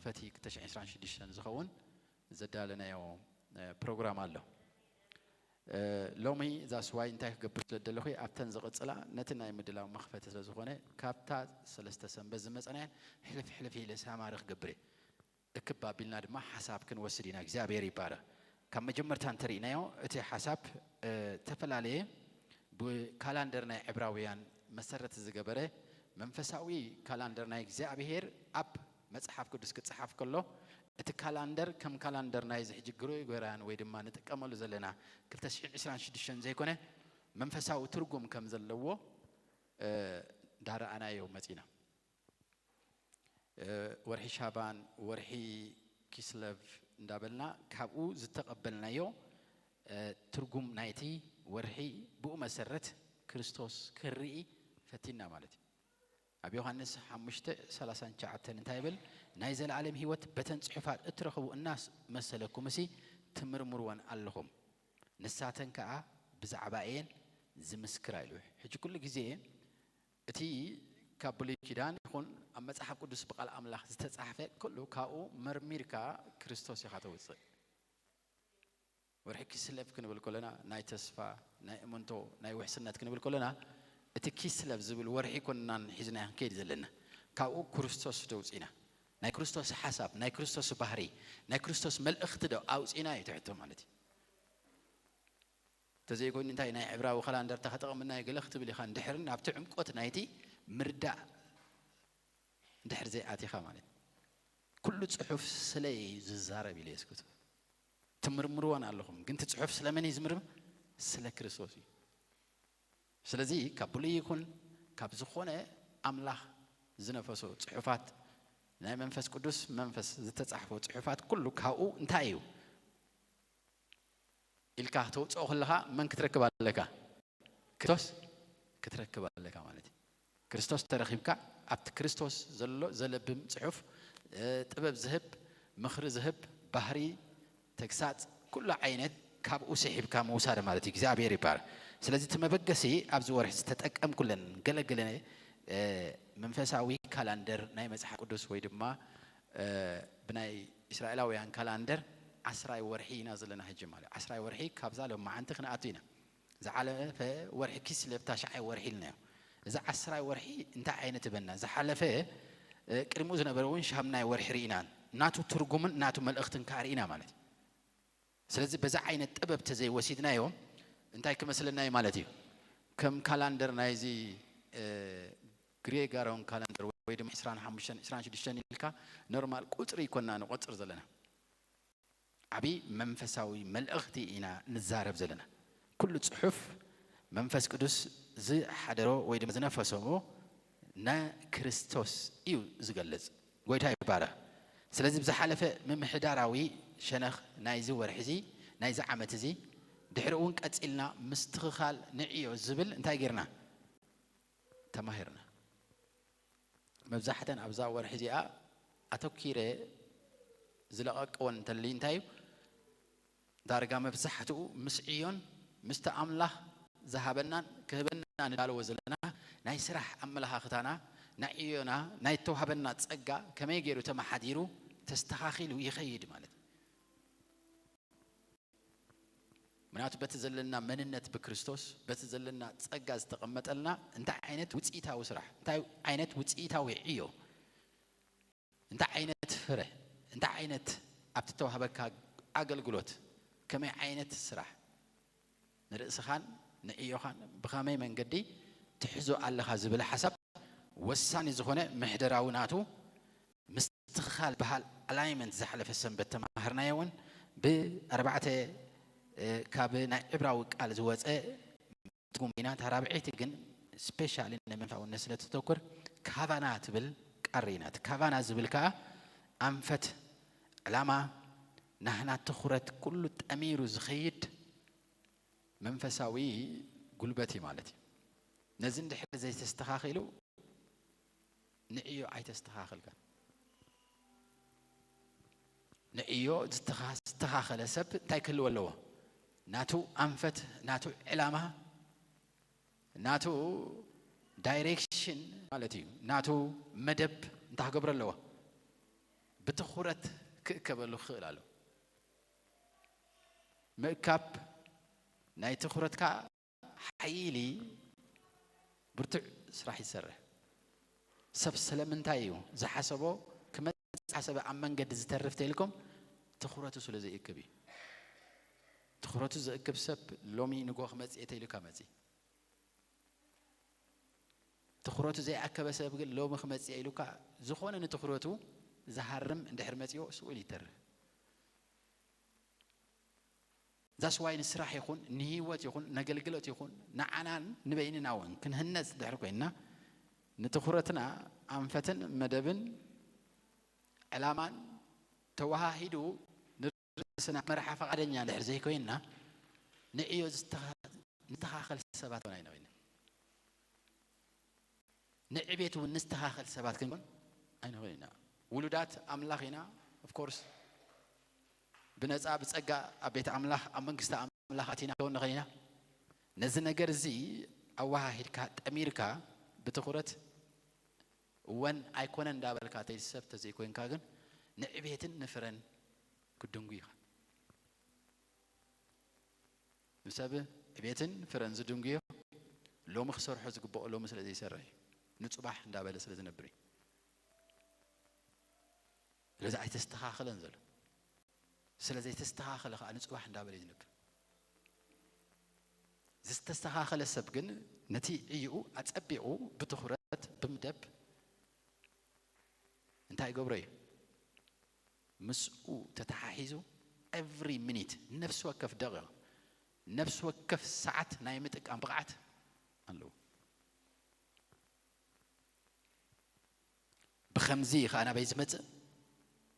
መኽፈቲ ክልተ ሽሕን ዕስራን ሽዱሽተን ዝኸውን ዘዳለናዮ ፕሮግራም ኣሎ። ሎሚ እዛ ስዋይ እንታይ ክገብር ስለ ዘለኹ ኣብተን ዝቕፅላ ነቲ ናይ ምድላው መኽፈቲ ስለ ዝኾነ ካብታ ሰለስተ ሰንበት ዝመፀናየን ሕልፍ ሕልፍ ኢለ ሳማሪ ክገብር እየ። እክብ ኣቢልና ድማ ሓሳብ ክንወስድ ኢና። እግዚኣብሔር ይባረክ። ካብ መጀመርታ እንተርኢናዮ እቲ ሓሳብ ዝተፈላለየ ብካላንደር ናይ ዕብራውያን መሰረት ዝገበረ መንፈሳዊ ካላንደር ናይ እግዚኣብሔር ኣብ መጽሓፍ ቅዱስ ክጽሓፍ ከሎ እቲ ካላንደር ከም ካላንደር ናይ ዝሕጂ ግሪጎርያን ወይ ድማ ንጥቀመሉ ዘለና ክልተ ሽሕን ዕስራን ሽዱሽተን ዘይኮነ መንፈሳዊ ትርጉም ከም ዘለዎ እንዳረኣናዮ መጺና። ወርሒ ሻባን ወርሒ ኪስለቭ እንዳበልና ካብኡ ዝተቐበልናዮ ትርጉም ናይቲ ወርሒ ብኡ መሰረት ክርስቶስ ክርኢ ፈቲና ማለት እዩ። ኣብ ዮሃንስ ሓሙሽተ ሰላሳን ትሽዓተን እንታይ ይብል? ናይ ዘለኣለም ህይወት በተን ጽሑፋት እትረኽቡ እናመሰለኩምሲ ትምርምርወን ኣለኹም፣ ንሳተን ከኣ ብዛዕባ እየን ዝምስክራ ኢሉ። ሕጂ ኩሉ ግዜ እቲ ካብ ብሉይ ኪዳን ይኹን ኣብ መጽሓፍ ቅዱስ ብቓል ኣምላኽ ዝተጻሕፈ ኩሉ ካብኡ መርሚርካ ክርስቶስ ኢኻ ተውጽእ። ወርሒ ኪስለቭ ክንብል ከለና ናይ ተስፋ፣ ናይ እምንቶ፣ ናይ ውሕስነት ክንብል ከለና እቲ ኪስለቭ ዝብል ወርሒ ኮንናን ሒዝና ክንከይድ ዘለና። ካብኡ ክርስቶስ ደውጺና። ናይ ክርስቶስ ሓሳብ፣ ናይ ክርስቶስ ባህሪ፣ ናይ ክርስቶስ መልእኽቲ ዶ ኣውጺና እዩ ትሕቶ ማለት እዩ። ተዘይኮይኑ እንታይ ናይ ዕብራዊ ካላንደር ተኸጠቕምና ገለ ክትብል ኢኻ። እንድሕር ናብቲ ዕምቆት ናይቲ ምርዳእ እንድሕር ዘይኣቲኻ ማለት እዩ። ኩሉ ጽሑፍ ስለይ እዩ ዝዛረብ ኢሉ የስኩት። ትምርምርዎን ኣለኹም፣ ግን እቲ ጽሑፍ ስለመን እዩ ዝምርም? ስለ ክርስቶስ እዩ። ስለዚ ካብ ብሉይ ይኹን ካብ ዝኾነ ኣምላኽ ዝነፈሶ ጽሑፋት፣ ናይ መንፈስ ቅዱስ መንፈስ ዝተጻሕፎ ጽሑፋት ኩሉ ካብኡ እንታይ እዩ ኢልካ ክተውጽኦ ከለኻ መን ክትረክብ ኣለካ? ክርስቶስ ክትረክብ ኣለካ ማለት እዩ። ክርስቶስ ተረኺብካ ኣብቲ ክርስቶስ ዘሎ ዘለብም ጽሑፍ ጥበብ ዝህብ፣ ምኽሪ ዝህብ፣ ባህሪ፣ ተግሳጽ፣ ኩሉ ዓይነት ካብኡ ስሒብካ ምውሳድ ማለት እዩ። እግዚኣብሔር ይባረክ። ስለዚ እቲ መበገሲ ኣብዚ ወርሒ ዝተጠቀምኩለን ገለገለ መንፈሳዊ ካላንደር ናይ መጽሓፍ ቅዱስ ወይ ድማ ብናይ እስራኤላውያን ካላንደር ዓስራይ ወርሒ ኢና ዘለና ሕጂ ማለት እዩ። ዓስራይ ወርሒ ካብዛ ሎማዓንቲ ክንኣቱ ኢና። ዝሓለፈ ወርሒ ኪስሌቭ ታሽዓይ ወርሒ ኢልናዮ። እዚ ዓስራይ ወርሒ እንታይ ዓይነት ይበና? ዝሓለፈ ቅድሚኡ ዝነበረ እውን ሻምናይ ወርሒ ርኢናን ናቱ ትርጉምን ናቱ መልእኽትን ከዓ ርኢና ማለት እዩ። ስለዚ በዛ ዓይነት ጥበብ ተዘይወሲድናዮ እንታይ ክመስለና እዩ ማለት እዩ? ከም ካላንደር ናይዚ ግሬጋሮን ካላንደር ወይ ድማ ዕስራን ሓሙሽተን ዕስራን ሽዱሽተን ኢልካ ኖርማል ቁፅሪ ይኮና ንቆፅር ዘለና። ዓብዪ መንፈሳዊ መልእኽቲ ኢና ንዛረብ ዘለና። ኩሉ ጽሑፍ መንፈስ ቅዱስ ዝሓደሮ ወይ ድማ ዝነፈሶ ንክርስቶስ እዩ ዝገልጽ። ጎይታ ይባረኽ። ስለዚ ብዝሓለፈ ምምሕዳራዊ ሸነኽ ናይዚ ወርሒ እዚ ናይዚ ዓመት እዚ ድሕሪ እውን ቀጺልና ምስትኽኻል ንዕዮ ዝብል እንታይ ጌርና? ተማሂርና። መብዛሕተን ኣብዛ ወርሒ እዚኣ ኣተኪረ ዝለቐቀወን እንተልዩ እንታይ እዩ? ዳርጋ መብዛሕትኡ ምስ ዕዮን ምስቲ ኣምላኽ ዝሃበናን ክህበና ንዳለዎ ዘለና ናይ ስራሕ ኣመለኻኽታና፣ ናይ ዕዮና፣ ናይ እተዋህበና ጸጋ ከመይ ገይሩ ተመሓዲሩ ተስተኻኺሉ ይኸይድ ማለት እዩ። ምክንያቱ በቲ ዘለና መንነት ብክርስቶስ በቲ ዘለና ጸጋ ዝተቐመጠልና እንታይ ዓይነት ውፅኢታዊ ስራሕ፣ እንታይ ዓይነት ውፅኢታዊ ዕዮ፣ እንታይ ዓይነት ፍረ፣ እንታይ ዓይነት ኣብቲ ተዋህበካ ኣገልግሎት ከመይ ዓይነት ስራሕ ንርእስኻን ንዕዮኻን ብኸመይ መንገዲ ትሕዞ ኣለኻ ዝብል ሓሳብ ወሳኒ ዝኾነ ምሕደራዊ ናቱ ምስትኽኻል በሃል ኣላይመንት ዝሓለፈ ሰንበት ተማሃርናዮ እውን ብኣርባዕተ ካብ ናይ ዕብራዊ ቃል ዝወፀ ትርጉም ኢና። እታ ራብዐይቲ ግን ስፔሻሊ ንመንፈሳውነት ስለ ትተኩር ካቫና ትብል ቃል ኢና። እቲ ካቫና ዝብል ከዓ ኣንፈት ዕላማ ናህና ትኹረት ኩሉ ጠሚሩ ዝኸይድ መንፈሳዊ ጉልበት እዩ ማለት እዩ። ነዚ እንድሕር ዘይተስተኻኺሉ ንዕዮ ኣይተስተኻኽልካን። ንዕዮ ዝተኻኸለ ሰብ እንታይ ክህልዎ ኣለዎ? ናቱ ኣንፈት፣ ናቱ ዕላማ፣ ናቱ ዳይሬክሽን ማለት እዩ። ናቱ መደብ እንታይ ክገብሮ ኣለዎ? ብትኹረት ክእከበሉ ክኽእል ኣሎ። ምእካብ ናይ ትኹረትካ ሓይሊ ብርቱዕ ስራሕ ይሰርሕ። ሰብ ስለምንታይ እዩ ዝሓሰቦ ክመጽእ ሓሰበ ኣብ መንገዲ ዝተርፍ ተኢልኩም? ትኹረቱ ስለ ዘይእክብ እዩ። ትኹረቱ ዝእክብ ሰብ ሎሚ ንጎ ክመጽእ እየ ተኢሉካ መጺእ። ትኹረቱ ዘይኣከበ ሰብ ግን ሎሚ ክመጽእ እየ ኢሉካ ዝኾነ ንትኹረቱ ዝሃርም እንድሕር መጺኦ ስኡል ይተርፍ። ዛስዋይ ንስራሕ ይኹን ንህይወት ይኹን ነገልግሎት ይኹን ንዓናን ንበይንና እውን ክንህነጽ ድሕር ኮይንና ንትኹረትና ኣንፈትን መደብን ዕላማን ተወሃሂዱ ንርእስና መርሓ ፈቓደኛ ድሕር ዘይኮይንና ንዕዮ ዝተኻ- ንተኻኸል ሰባት እውን ኣይንኾይንን። ንዕቤት እውን ንስተኻኸል ሰባት ክንኮን ኣይንኾይን ኢና። ውሉዳት ኣምላኽ ኢና። Of course ብነፃ ብፀጋ ኣብ ቤት ኣምላኽ ኣብ መንግስቲ ኣምላኽ ኣቲና ከውን ንኽእል ኢና። ነዚ ነገር እዚ ኣወሃሂድካ ጠሚርካ ብትኹረት እወን ኣይኮነን እንዳበልካ ተይሰብ ተዘይኮይንካ ግን ንዕቤትን ንፍረን ክድንጉ ኢኻ። ንሰብ ዕቤትን ፍረን ዝድንጉዮ ሎሚ ክሰርሖ ዝግብኦ ሎሚ ስለ ዘይሰርሕ እዩ። ንፁባሕ እንዳበለ ስለ ዝነብር እዩ። ስለዚ ኣይተስተኻኸለን ዘሎ። ስለ ዘይተስተኻኸለ ከዓ ንፁባሕ እንዳበለ እዩ ዝነብር። ዝተስተኻኸለ ሰብ ግን ነቲ ዕይኡ ኣፀቢቑ ብትኹረት ብምደብ እንታይ ይገብሮ እዩ? ምስኡ ተተሓሒዙ every minute ነፍሲ ወከፍ ደቂቕ ነፍሲ ወከፍ ሰዓት ናይ ምጥቃም ብቕዓት ኣለዎ። ብኸምዚ ከዓ ናበይ ዝመፅእ?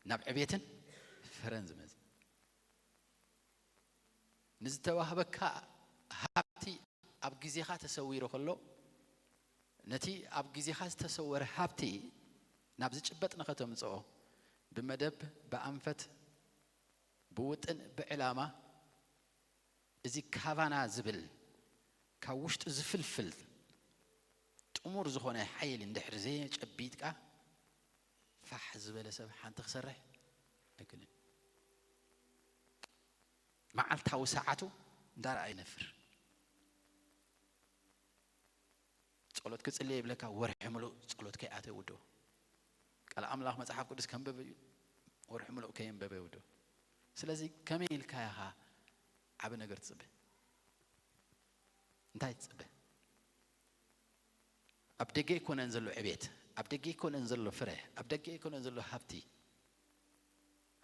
ናብ ዕቤትን ፍረን ዝመፅእ። ንዝተዋህበካ ሃብቲ ኣብ ግዜኻ ተሰዊሩ ከሎ ነቲ ኣብ ግዜኻ ዝተሰወረ ሃብቲ ናብ ዝጭበጥ ንኸተምፅኦ ብመደብ ብኣንፈት ብውጥን ብዕላማ እዚ ካቫና ዝብል ካብ ውሽጡ ዝፍልፍል ጥሙር ዝኾነ ሓይሊ እንድሕር ዘየጨቢጥካ ፋሕ ዝበለ ሰብ ሓንቲ ክሰርሕ ኣይክእልን። መዓልታዊ ሰዓቱ እንዳረኣ ይነፍር። ጸሎት ክጽልየ ይብለካ፣ ወርሒ ምሉእ ጸሎት ከይኣተ ይውድኦ። ቃል ኣምላኽ መጽሓፍ ቅዱስ ከንብብ እዩ፣ ወርሒ ምሉእ ከየንበበ ይውድኦ። ስለዚ ከመይ ኢልካ ኢኻ ዓቢ ነገር ትጽበ? እንታይ ትጽበ? ኣብ ደገ ኣይኮነን ዘሎ ዕቤት፣ ኣብ ደገ ኣይኮነን ዘሎ ፍረ፣ ኣብ ደገ ኣይኮነን ዘሎ ሃብቲ፣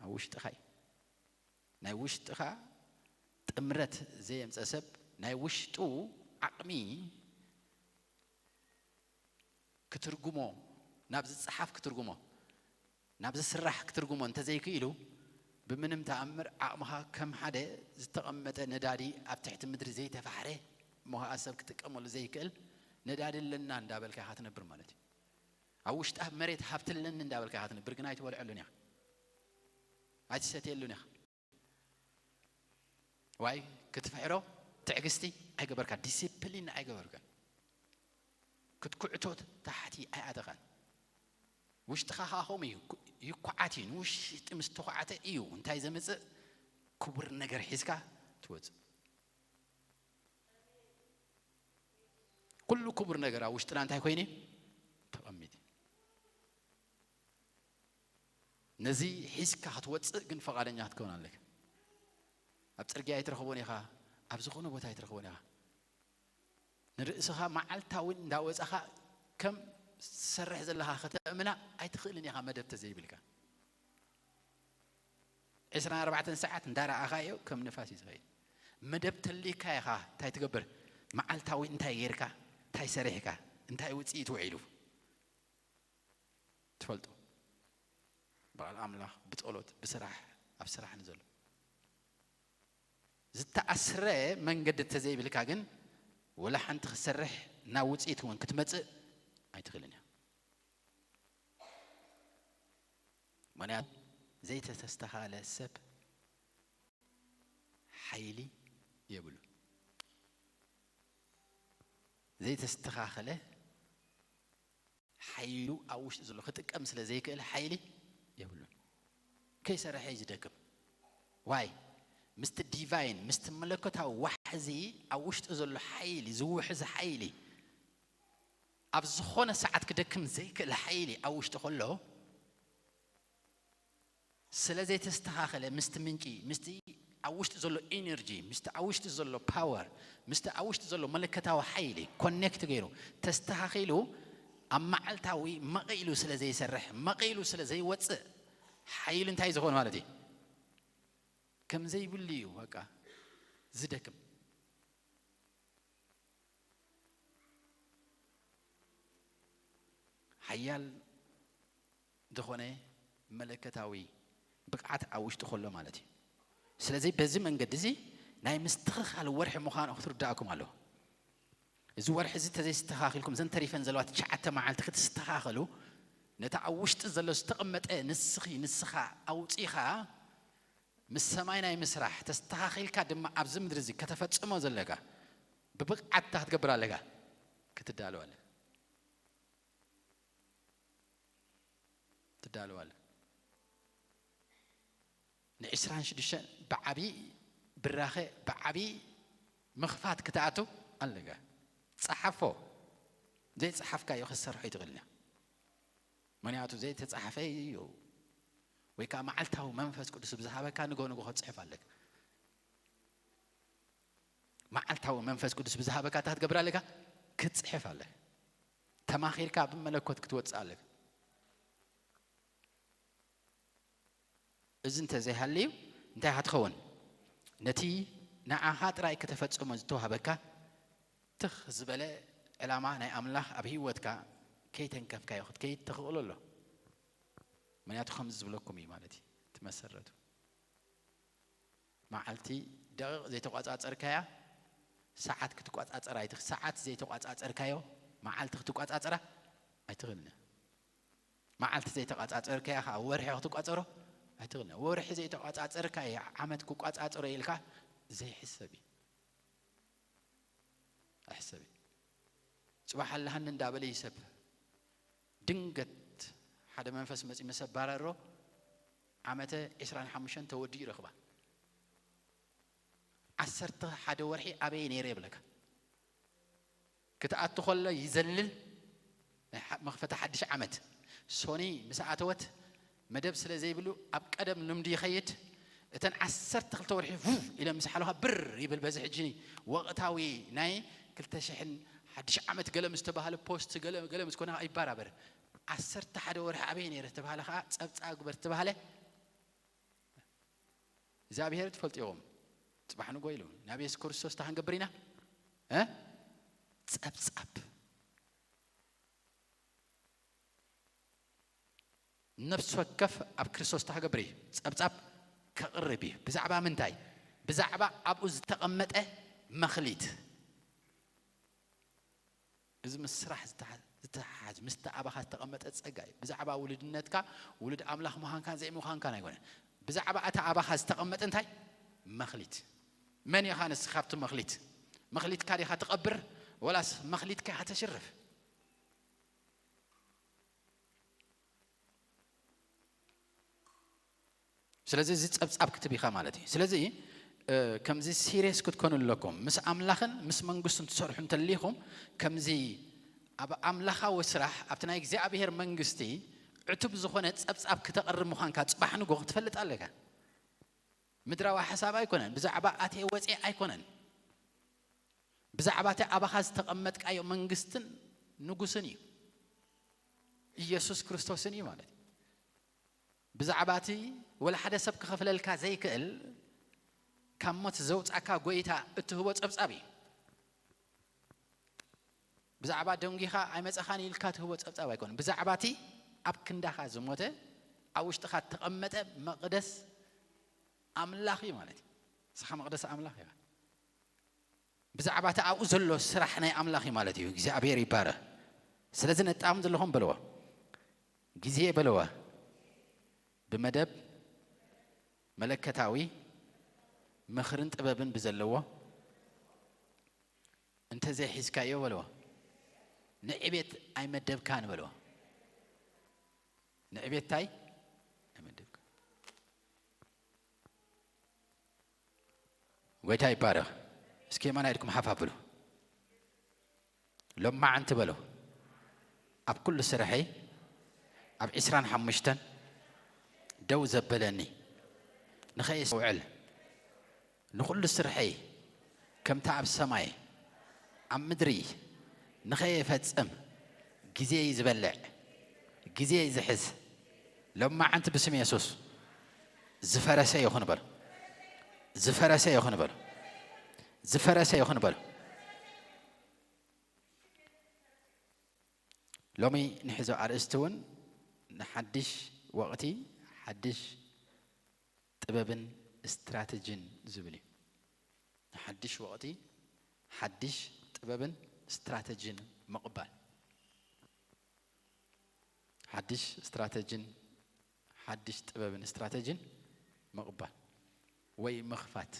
ኣብ ውሽጥኻ እዩ። ናይ ውሽጥኻ ጥምረት ዘየምፀ ሰብ ናይ ውሽጡ ዓቕሚ ክትርጉሞ፣ ናብ ዝፀሓፍ ክትርጉሞ፣ ናብ ዝስራሕ ክትርጉሞ እንተዘይክኢሉ ብምንም ተኣምር ዓቕምኻ ከም ሓደ ዝተቐመጠ ነዳዲ ኣብ ትሕቲ ምድሪ ዘይተፋሕረ እሞ ከዓ ሰብ ክጥቀመሉ ዘይክእል ነዳዲ ኣለና እንዳበልካ ኢኻ ትነብር ማለት እዩ። ኣብ ውሽጣ መሬት ሃብቲ ኣለኒ እንዳበልካ ኢኻ ትነብር፣ ግን ኣይትበልዐሉን ኢኻ፣ ኣይትሰትየሉን ኢኻ። ዋይ ክትፍሕሮ ትዕግስቲ ኣይገበርካ፣ ዲሲፕሊን ኣይገበርካን፣ ክትኩዕቶ ታሕቲ ኣይኣተኻን። ውሽጥኻ ከዓ ከምኡ እዩ፣ ይኩዓት እዩ። ንውሽጢ ምስ ተኳዓተ እዩ እንታይ ዘምፅእ? ክቡር ነገር ሒዝካ ትወፅእ። ኩሉ ክቡር ነገር ኣብ ውሽጥና እንታይ ኮይኑ እዩ? ተቐሚጡ። ነዚ ሒዝካ ክትወፅእ ግን ፈቓደኛ ክትከውን ኣለካ። ኣብ ፅርግያ ኣይትረኽቦን ኢኻ፣ ኣብ ዝኾነ ቦታ ኣይትረኽቦን ኢኻ። ንርእስኻ መዓልታዊ እንዳወፃኻ ከም ትሰርሕ ዘለኻ ከተእምና ኣይትኽእልን ኢኻ፣ መደብ ተዘይብልካ። ዕስራን ኣርባዕተን ሰዓት እንዳረኣኻዮ ከም ንፋስ እዩ ዝኸይድ። መደብ ተልካ ኢኻ እንታይ ትገብር? መዓልታዊ እንታይ ጌርካ? እንታይ ሰሪሕካ? እንታይ ውፅኢት ውዒሉ? ትፈልጡ። ብቓል ኣምላኽ፣ ብጸሎት፣ ብስራሕ፣ ኣብ ስራሕ ንዘሎ። ዝተኣስረ መንገዲ እንተዘይብልካ ግን፣ ወላ ሓንቲ ክትሰርሕ ናብ ውጽኢት እውን ክትመጽእ ኣይትኽእልን እያ። ምኽንያቱ ዘይተስተኻኸለ ሰብ ሓይሊ የብሉን። ዘይተስተኻኸለ ሓይሉ ኣብ ውሽጢ ዘሎ ክጥቀም ስለ ዘይክእል ሓይሊ የብሉን። ዘይሰርሐ እዩ ዝደክም። ዋይ? ምስቲ ዲቫይን ምስቲ መለኮታዊ ዋሕዚ ኣብ ውሽጡ ዘሎ ሓይሊ ዝውሕዝ ሓይሊ ኣብ ዝኾነ ሰዓት ክደክም ዘይክእል ሓይሊ ኣብ ውሽጡ ከሎ ስለ ዘይተስተኻኸለ ምስቲ ምንጪ ምስቲ ኣብ ውሽጢ ዘሎ ኢነርጂ ምስቲ ኣብ ውሽጢ ዘሎ ፓወር ምስቲ ኣብ ውሽጢ ዘሎ መለከታዊ ሓይሊ ኮኔክት ገይሩ ተስተኻኺሉ ኣብ መዓልታዊ መቒሉ ስለ ዘይሰርሕ መቒሉ ስለ ዘይወፅእ ሓይሉ እንታይ ዝኾነ ማለት እዩ? ከም ዘይብሉ እዩ በቃ ዝደክም። ሓያል ዝኾነ መለከታዊ ብቕዓት ኣብ ውሽጡ ከሎ ማለት እዩ። ስለዚ በዚ መንገዲ እዚ ናይ ምስትኽኻል ወርሒ ምዃኑ ክትርዳእኩም ኣለዎ። እዚ ወርሒ እዚ ተዘይስተኻኺልኩም ዘን ተሪፈን ዘለዋ ትሽዓተ መዓልቲ ክትስተኻኸሉ ነቲ ኣብ ውሽጢ ዘሎ ዝተቐመጠ ንስኺ ንስኻ ኣውፂኻ ምስ ሰማይ ናይ ምስራሕ ተስተኻኺልካ ድማ ኣብዚ ምድሪ እዚ ከተፈጽሞ ዘለካ ብብቕዓት እንታይ ክትገብር ኣለካ? ክትዳለወለ ትዳለወለ ንዕስራን ሽዱሽተን ብዓብዪ ብራኸ ብዓብዪ ምኽፋት ክትኣቱ ኣለካ። ጸሓፎ ዘይጸሓፍካዮ ክትሰርሖ ይትኽእልና። ምክንያቱ ዘይተጻሕፈ እዩ። ወይ ከዓ መዓልታዊ መንፈስ ቅዱስ ብዝሃበካ ንጎ ንጎ ክትጽሕፍ ኣለካ። መዓልታዊ መንፈስ ቅዱስ ብዝሃበካ እንታይ ክትገብር ኣለካ? ክትጽሕፍ ኣለካ። ተማኺርካ ብመለኮት ክትወጽእ ኣለካ። እዚ እንተዘይሃልዩ እንታይ ኢኻ ትኸውን? ነቲ ንዓኻ ጥራይ ከተፈጽሞ ዝተዋህበካ ትኽ ዝበለ ዕላማ ናይ ኣምላኽ ኣብ ህይወትካ ከይተንከፍካዮ ክትከይድ ተኽእሎ ኣሎ። ምክንያቱ ከምዚ ዝብለኩም እዩ ማለት እዩ እቲ መሰረቱ። መዓልቲ ደቂቕ ዘይተቋጻጸርካያ ሰዓት ክትቋጻጸር ኣይትኽ ሰዓት ዘይተቋጻጸርካዮ መዓልቲ ክትቋጻጸራ ኣይትኽእልን። መዓልቲ ዘይተቋጻጸርካያ ከዓ ወርሒ ክትቋጸሮ ኣይትኽእልን። ወርሒ ዘይተቋጻጸርካያ ዓመት ክቋጻጸሮ ኢልካ ዘይሕሰብ እዩ። ኣይሕሰብ እዩ። ጽባሕ ኣለሃኒ እንዳበለ ይሰብ ድንገት ሓደ መንፈስ መጺ ምስ ኣባረሮ ዓመተ ዕስራን ሓሙሽተን ተወዲኡ ይረኽባ። ዓሰርተ ሓደ ወርሒ ኣበይ ነይረ ይብለካ። ክትኣቱ ከሎ ይዘልል ናይ ሓ- መኽፈቲ ሓድሽ ዓመት ሶኒ ምስ ኣተወት መደብ ስለ ዘይብሉ ኣብ ቀደም ልምዲ ይኸይድ። እተን ዓሰርተ ክልተ ወርሒ ፉፍ ኢለ ምስ ሓለኻ ብር ይብል። በዚ ሕጂ ወቕታዊ ናይ ክልተ ሽሕን ሓድሽ ዓመት ገለ ምስ ተባህለ ፖስት ገለ ገለ ምስ ኮነ ይባራበር። ዓሰርተ ሓደ ወርሒ ኣበይ ነይረ ተባህለ ከዓ ጸብጻብ ግበር ተባህለ እግዚኣብሔር ትፈልጡ ኢኹም። ጽባሕ ንጎ ኢሉ ናብ የሱስ ክርስቶስ እንታይ ክንገብር ኢና? እ? ጸብጻብ ነፍሲ ወከፍ ኣብ ክርስቶስ እንታይ ክገብር እዩ? ጸብጻብ ከቕርብ እዩ። ብዛዕባ ምንታይ? ብዛዕባ ኣብኡ ዝተቐመጠ መኽሊት። እዚ ምስ ስራሕ ዝተሓ- ዝተሓሓዝ ምስቲ ኣባኻ ዝተቐመጠ ጸጋ እዩ። ብዛዕባ ውሉድነትካ ውሉድ ኣምላኽ ምዃንካን ዘይምዃንካን ኣይኮነን። ብዛዕባ እታ ኣባኻ ዝተቐመጠ እንታይ? መኽሊት። መን ኢኻ ንስኻ ኣብቲ መኽሊት? መኽሊትካ ዲኻ ትቐብር ወላስ መኽሊትካ ኢኻ ተሽርፍ? ስለዚ እዚ ጸብጻብ ክትብ ኢኻ ማለት እዩ። ስለዚ እ፣ ከምዚ ሲሪየስ ክትኮኑ ኣለኩም። ምስ ኣምላኽን ምስ መንግስቱን ትሰርሑ እንተሊኹም ከምዚ ኣብ ኣምላኻዊ ስራሕ ኣብቲ ናይ እግዚኣብሔር መንግስቲ ዕቱብ ዝኾነ ጸብጻብ ክተቕርብ ምዃንካ ጽባሕ ንጎ ክትፈልጥ ኣለካ። ምድራዊ ሓሳብ ኣይኮነን፣ ብዛዕባ ኣትየ ወፅየ ኣይኮነን፣ ብዛዕባ እቲ ኣባኻ ዝተቐመጥካዮ መንግስትን ንጉስን እዩ። ኢየሱስ ክርስቶስን እዩ ማለት እዩ። ብዛዕባ እቲ ወላ ሓደ ሰብ ክኸፍለልካ ዘይክእል ካብ ሞት ዘውፃካ ጎይታ እትህቦ ፀብፃብ እዩ። ብዛዕባ ደንጊኻ ኣይመፀኻን ኢልካ ትህቦ ፀብፃብ ኣይኮነን። ብዛዕባ እቲ ኣብ ክንዳኻ ዝሞተ ኣብ ውሽጥኻ እተቐመጠ መቕደስ ኣምላኽ እዩ ማለት እዩ። ንስኻ መቕደስ ኣምላኽ ኢኻ። ብዛዕባ እቲ ኣብኡ ዘሎ ስራሕ ናይ ኣምላኽ እዩ ማለት እዩ። እግዚኣብሔር ይባረኽ። ስለዚ ነጣም ዘለኹም በልዎ፣ ግዜ በልዎ፣ ብመደብ መለከታዊ ምኽርን ጥበብን ብዘለዎ እንተዘይሒዝካዮ በልዎ፣ ንዕቤት ኣይመደብካን በልዎ። ንዕቤት እንታይ ኣይመደብካን። ጎይታ ይባረኽ። እስኪ የማና ኢድኩም ሓፍ ኣብሉ። ሎማዓንቲ በሎ፣ ኣብ ኩሉ ስርሐይ ኣብ ዕስራን ሓሙሽተን ደው ዘበለኒ ንኸየስተውዕል፣ ንኹሉ ስርሐይ ከምታ ኣብ ሰማይ ኣብ ምድሪ ንኸየፈጽም ግዜይ ዝበልዕ፣ ግዜይ ዝሕዝ፣ ሎማዓንቲ ብስም የሱስ ዝፈረሰ ይኹን በሎ። ዝፈረሰ ይኹን በሎ። ዝፈረሰ ይኹን በሎ። ሎሚ ንሕዞ ኣርእስቲ እውን ንሓድሽ ወቕቲ ሓድሽ ጥበብን ስትራተጂን ዝብል እዩ። ንሓድሽ ወቕቲ ሓድሽ ጥበብን ስትራተጂን ምቕባል። ሓድሽ ስትራተጂን ሓድሽ ጥበብን ስትራተጂን ምቕባል ወይ ምኽፋት።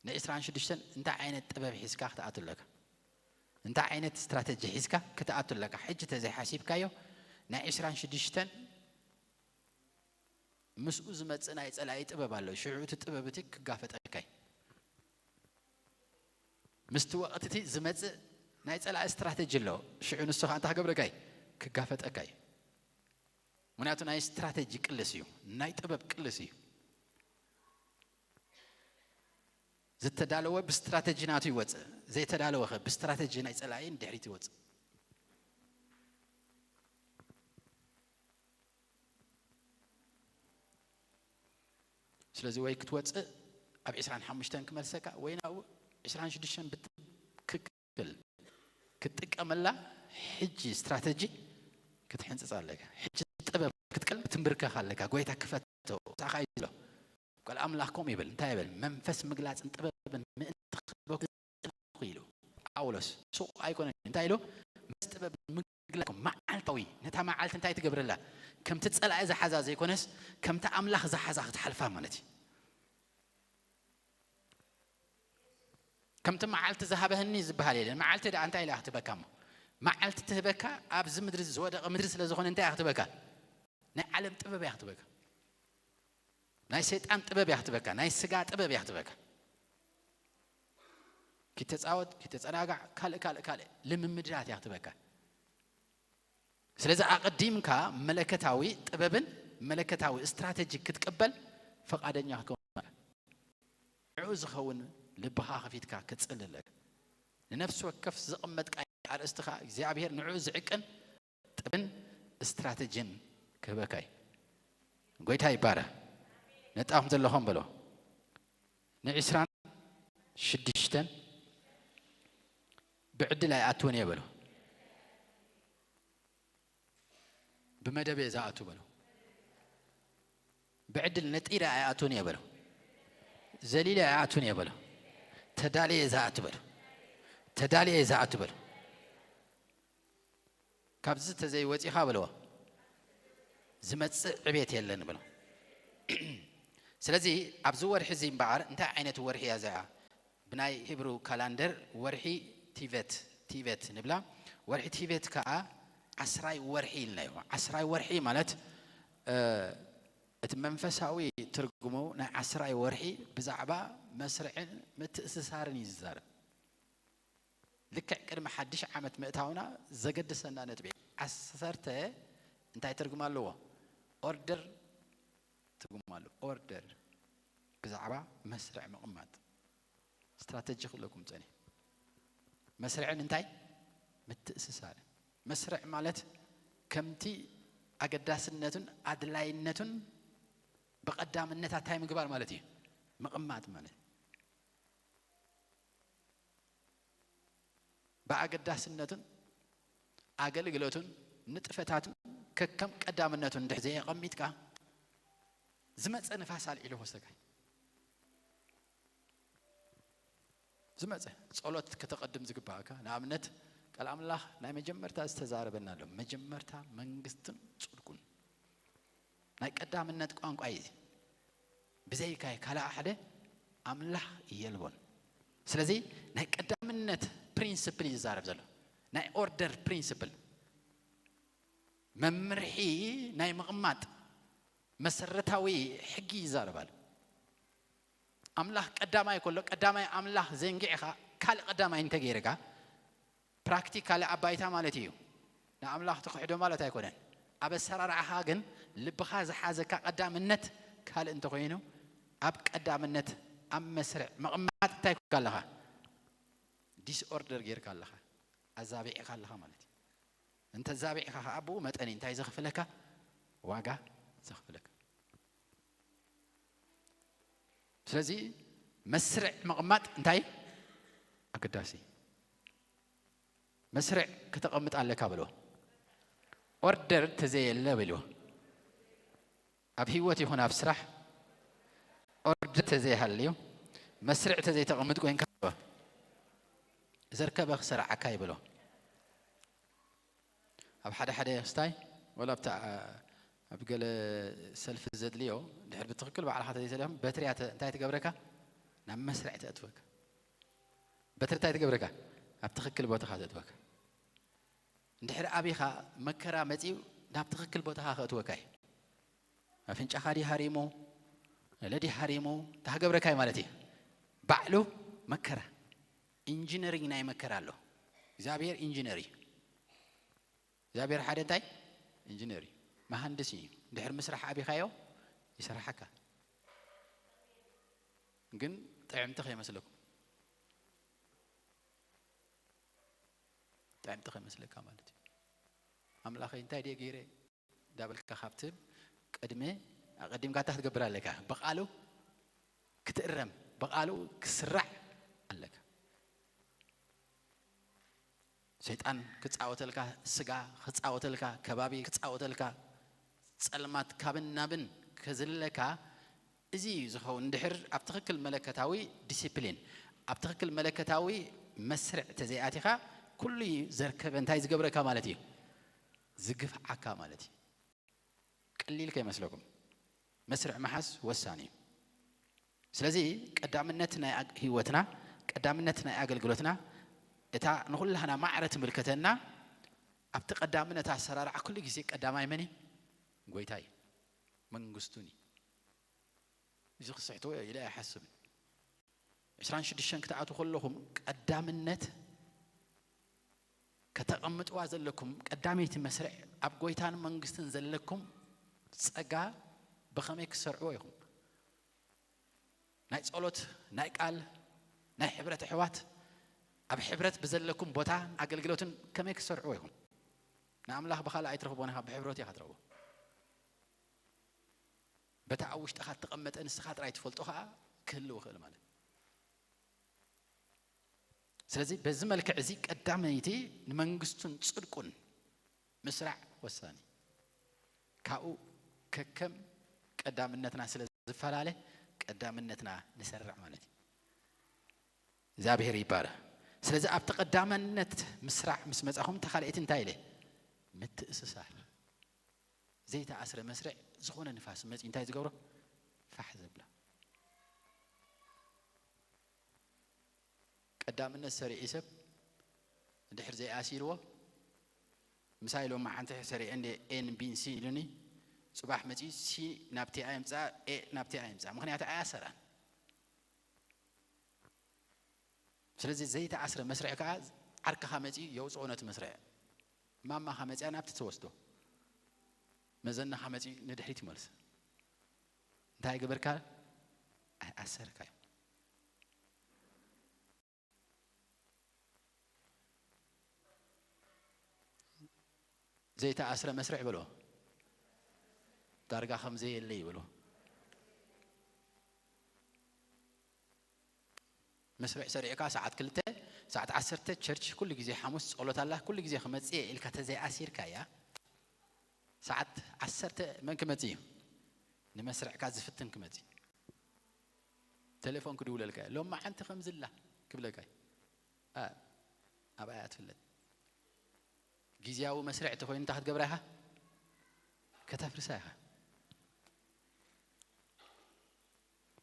ንዕስራን ሽዱሽተን እንታይ ዓይነት ጥበብ ሒዝካ ክትኣቱ ኣለካ? እንታይ ዓይነት ስትራተጂ ሒዝካ ክትኣቱ ኣለካ? ሕጂ ተዘይሓሲብካዮ፣ ናይ ዕስራን ሽዱሽተን ምስኡ ዝመጽእ ናይ ጸላኢ ጥበብ ኣሎ። ሽዑ እቲ ጥበብ እቲ ክጋፈጠካ እዩ። ምስቲ ወቕቲ እቲ ዝመጽእ ናይ ጸላኢ ስትራተጂ ኣሎ። ሽዑ ንሱ ኸኣ እንታይ ክገብረካ እዩ? ክጋፈጠካ እዩ። ምኽንያቱ ናይ ስትራተጂ ቅልስ እዩ። ናይ ጥበብ ቅልስ እዩ። ዝተዳለወ ብስትራተጂ ናቱ ይወጽእ። ዘይተዳለወ ኸ ብስትራተጂ ናይ ጸላኢ ንድሕሪት ይወጽእ። ስለዚ ወይ ክትወጽእ ኣብ ዕስራን ሓሙሽተን ክመልሰካ፣ ወይ ናብኡ ዕስራን ሽዱሽተን ብትክክል ክትጥቀመላ ሕጂ ስትራተጂ ክትሕንጽጽ ኣለካ። ሕጂ ጥበብ ክትቀል ክትንብርከኽ ኣለካ። ጎይታ ክፈቶ ሳኻ እዩ ዝሎ። ቃል ኣምላኽ ከምኡ ይብል። እንታይ ይብል? መንፈስ ምግላጽን ጥበብን ምእንቲ ክህበኩም ኢሉ ጳውሎስ። ሱቕ ኣይኮነን። እንታይ ኢሉ? መንፈስ ጥበብ ምግላጽ መዓልታዊ፣ ነታ መዓልቲ እንታይ ትገብረላ? ከምቲ ጸላኢ ዝሓዛ ዘይኮነስ፣ ከምቲ ኣምላኽ ዝሓዛ ክትሓልፋ ማለት እዩ። ከምቲ መዓልቲ ዝሃበህኒ ዝበሃል የለን። መዓልቲ ደኣ እንታይ ኢላ ክትበካ እሞ? መዓልቲ ትህበካ ኣብዚ ምድሪ ዝወደቐ ምድሪ ስለ ዝኾነ እንታይ እያ ክትበካ? ናይ ዓለም ጥበብ እያ ክትበካ። ናይ ሰይጣን ጥበብ እያ ክትበካ። ናይ ስጋ ጥበብ እያ ክትበካ። ኪተጻወት፣ ኪተጸናጋዕ፣ ካልእ፣ ካልእ፣ ካልእ ልምምድታት እያ ክትበካ። ስለዚ ኣቐዲምካ መለከታዊ ጥበብን መለከታዊ ስትራተጂ ክትቅበል ፈቓደኛ ክትከውን ኣለካ። ንዕኡ ዝኸውን ልብኻ ከፊትካ ክትጽሊ ኣለካ። ንነፍሲ ወከፍ ዝቕመጥካ ኣርእስትኻ እግዚኣብሔር ንዕኡ ዝዕቅን ጥበብን ስትራተጂን ክህበካ እዩ። ጎይታ ይባረኽ። ነጣኹም ዘለኹም በሎ። ንዕስራን ሽዱሽተን ብዕድል ኣይኣትውን እየ በሎ። ብመደብ እየ ዝኣቱ በሎ። ብዕድል ነጢረ ኣይኣትውን እየ በሎ። ዘሊለ ኣይኣትውን እየ በሎ። ተዳልየ እየ ዝኣቱ በሎ። ተዳልየ እየ ዝኣቱ በሎ። ካብዚ ተዘይወፂኻ በልዎ፣ ዝመፅእ ዕቤት የለን በሎ። ስለዚ ኣብዚ ወርሒ እዚ እምበኣር እንታይ ዓይነት ወርሒ እያ እዚኣ? ብናይ ሂብሩ ካላንደር ወርሒ ቲቨት፣ ቲቨት ንብላ። ወርሒ ቲቨት ከዓ ዓስራይ ወርሒ ኢልናዮ። ዓስራይ ወርሒ ማለት፣ እ፣ እቲ መንፈሳዊ ትርጉሙ ናይ ዓስራይ ወርሒ ብዛዕባ መስርዕን ምትእስሳርን እዩ ዝዛረብ። ልክዕ ቅድሚ ሓድሽ ዓመት ምእታውና ዘገድሰና ነጥቢ ዓሰርተ እንታይ ትርጉም ኣለዎ? ኦርደር ትርጉም ኣለዎ። ኦርደር ብዛዕባ መስርዕ ምቕማጥ ስትራተጂ ክብለኩም ጸኒሐ። መስርዕን እንታይ? ምትእስሳርን። መስርዕ ማለት ከምቲ ኣገዳስነቱን ኣድላይነቱን ብቐዳምነት እንታይ ምግባር ማለት እዩ? ምቕማጥ ማለት። ብኣገዳስነቱን ኣገልግሎቱን ንጥፈታቱን ከከም ቀዳምነቱን እንድሕር ዘየቐሚጥካ፣ ዝመጸ ንፋስ ኣልዒሉ ክወስደካ እዩ። ዝመጸ ጸሎት ከተቐድም ዝግባእካ፣ ንኣብነት ቃል ኣምላኽ ናይ መጀመርታ ዝተዛረበና ኣሎ። መጀመርታ መንግስትን ጽድቁን። ናይ ቀዳምነት ቋንቋ እዩ። ብዘይካይ ካልኣ ሓደ ኣምላኽ የልቦን። ስለዚ ናይ ቀዳምነት ፕሪንስፕል እዩ ዝዛረብ ዘሎ። ናይ ኦርደር ፕሪንስፕል፣ መምርሒ ናይ ምቕማጥ መሰረታዊ ሕጊ ይዛረብ ኣሎ። ኣምላኽ ቀዳማይ ከሎ ቀዳማይ ኣምላኽ ዘንጊዕኻ ካልእ ቀዳማይ እንተገይርካ ፕራክቲካሊ ኣብ ባይታ ማለት እዩ። ንኣምላኽ ትኽሕዶ ማለት ኣይኮነን። ኣብ ኣሰራርዓኻ ግን ልብኻ ዝሓዘካ ቀዳምነት ካልእ እንተኾይኑ ኣብ ቀዳምነት ኣብ መስርዕ ምቕማጥ እንታይ ኮንካ ኣለኻ? ዲስኦርደር ጌርካ ኣለኻ፣ ኣዛቢዕካ ኣለኻ ማለት እዩ። እንተ ዛቢዕካ ከዓ ብኡ መጠን እንታይ ዘኽፍለካ? ዋጋ ዘኽፍለካ። ስለዚ መስርዕ ምቕማጥ እንታይ ኣገዳሲ? መስርዕ ከተቐምጥ ኣለካ በልዎ። ኦርደር ተዘየለ በልዎ። ኣብ ህይወት ይኹን ኣብ ስራሕ ኦርደር ተዘይሃልዩ መስርዕ ተዘይተቐምጥ ኮይንካ በልዎ። ዘርከበ ክሰርዓካ ይበሎ። ኣብ ሓደ ሓደ ክስታይ ወላ ኣብታ ኣብ ገለ ሰልፊ ዘድልዮ ድሕር ብትኽክል ባዕልኻ ተዘይሰሊኹም በትርያ ተ- እንታይ ትገብረካ? ናብ መስርዕ ተእትወካ። በትሪ እንታይ ትገብረካ? ኣብ ትኽክል ቦታኻ ተእትወካ። እንድሕር ኣቢኻ መከራ መፂኡ ናብ ትኽክል ቦታኻ ከእትወካ እዩ። ኣፍንጫኻ ድዩ ሃሪሙ? ገለ ድዩ ሃሪሙ? እንታይ ክገብረካ እዩ ማለት እዩ? ባዕሉ መከራ ኢንጂነሪንግ ናይ መከራ ኣሎ። እግዚኣብሔር ኢንጂነር እዩ። እግዚኣብሔር ሓደ እንታይ ኢንጂነር እዩ፣ መሃንድስ እዩ። ድሕር ምስራሕ ኣቢኻዮ ይሰርሓካ። ግን ጥዕምቲ ከይመስለኩም፣ ጥዕምቲ ከይመስለካ ማለት እዩ። ኣምላኸይ እንታይ ድየ ገይረ ዳበልካ ካብቲ ቅድሚ ኣቐዲምካ እንታይ ክትገብር ኣለካ? ብቃሉ ክትእረም፣ ብቃሉ ክስራዕ ኣለካ። ሰይጣን ክጻወተልካ፣ ስጋ ክጻወተልካ፣ ከባቢ ክጻወተልካ፣ ጸልማት ካብን ናብን ከዝልለካ፣ እዚ እዩ ዝኸውን። እንድሕር ኣብ ትኽክል መለከታዊ ዲሲፕሊን፣ ኣብ ትኽክል መለከታዊ መስርዕ ተዘይኣቲኻ፣ ኩሉ እዩ ዘርከበ እንታይ ዝገብረካ ማለት እዩ? ዝግፍዓካ ማለት እዩ። ቀሊል ከይመስለኩም፣ መስርዕ ምሓዝ ወሳኒ እዩ። ስለዚ ቀዳምነት ናይ ኣግ- ህይወትና፣ ቀዳምነት ናይ ኣገልግሎትና፣ እታ ንኹላህና ማዕረ ትምልከተና፣ ኣብቲ ቀዳምነት ኣሰራርዓ ኩሉ ግዜ ቀዳማይ መን እዩ? ጎይታ እዩ፣ መንግስቱን እዩ። እዚ ክስሕትዎ ኢለ ኣይሓስብን። ዕስራን ሽዱሽተን ክትኣትዉ ከለኹም ቀዳምነት ከተቐምጥዋ ዘለኩም ቀዳመይቲ መስርዕ ኣብ ጎይታን መንግስትን ዘለኩም ጸጋ ብኸመይ ክትሰርዕዎ ኢኹም? ናይ ጸሎት፣ ናይ ቃል፣ ናይ ሕብረት ኣሕዋት ኣብ ሕብረት ብዘለኩም ቦታን ኣገልግሎትን ከመይ ክትሰርዕዎ ኢኹም? ንኣምላኽ ብኻልእ ኣይትረኽቦን ኢኻ፣ ብሕብረት ኢኻ ትረኽቦ። በታ ኣብ ውሽጥኻ እተቐመጠ ንስኻ ጥራይ ትፈልጦ ኸኣ ክህልው ይኽእል ማለት እዩ። ስለዚ በዚ መልክዕ እዚ ቀዳመይቲ ንመንግስቱን ጽድቁን ምስራዕ ወሳኒ። ካብኡ ከከም ቀዳምነትና ስለ ዝፈላለ ቀዳምነትና ንሰርዕ ማለት እዩ። እግዚኣብሔር ይባረ። ስለዚ ኣብቲ ቀዳምነት ምስራዕ ምስ መጻኹም ተኻልኤቲ እንታይ ኢለ? ምትእስሳር። ዘይተኣስረ መስርዕ ዝኾነ ንፋስ መጺ እንታይ ዝገብሮ? ፋሕ ዘብላ። ቀዳምነት ሰሪዒ ሰብ እንድሕር ዘይኣሲርዎ፣ ምሳይ ሎም መዓንቲ ሰሪዐ እንደ ኤን ቢን ሲ ኢሉኒ፣ ጽባሕ መጺ ሲ ናብቲ ኣይምጻ፣ ኤ ናብቲ ኣይምጻ። ምኽንያቱ ኣያሰራን። ስለዚ ዘይተኣስረ መስርዕ ከኣ ዓርክኻ መጺ የውጽኦ ነቲ መስርዕ። ማማኻ መጺኣ ናብቲ ትወስዶ። መዘናኻ መጺ ንድሕሪት ይመልስ። እንታይ ገበርካ? ኣሰርካዮ። ዘይተኣስረ መስርዕ በሎ። ዳርጋ ከም ዘየለ ይበሎ። መስርዕ ሰሪዕካ ሰዓት ክልተ፣ ሰዓት ዓሰርተ ቸርች ኩሉ ግዜ ሓሙስ ጸሎት ኣላ፣ ኩሉ ግዜ ክመጽእ እየ ኢልካ ተዘይኣሲርካ እያ። ሰዓት ዓሰርተ መን ክመጽእ እዩ? ንመስርዕካ ዝፍትን ክመጽእ። ቴሌፎን ክድውለልካ እየ። ሎም መዓንቲ ከምዝላ ክብለካ እዩ። ኣ- ኣብኣ እያ ትፍለጥ። ግዝያዊ መስርዕ ተኾይኑ እንታይ ክትገብራ ኢኻ? ከተፍርሳ ኢኻ።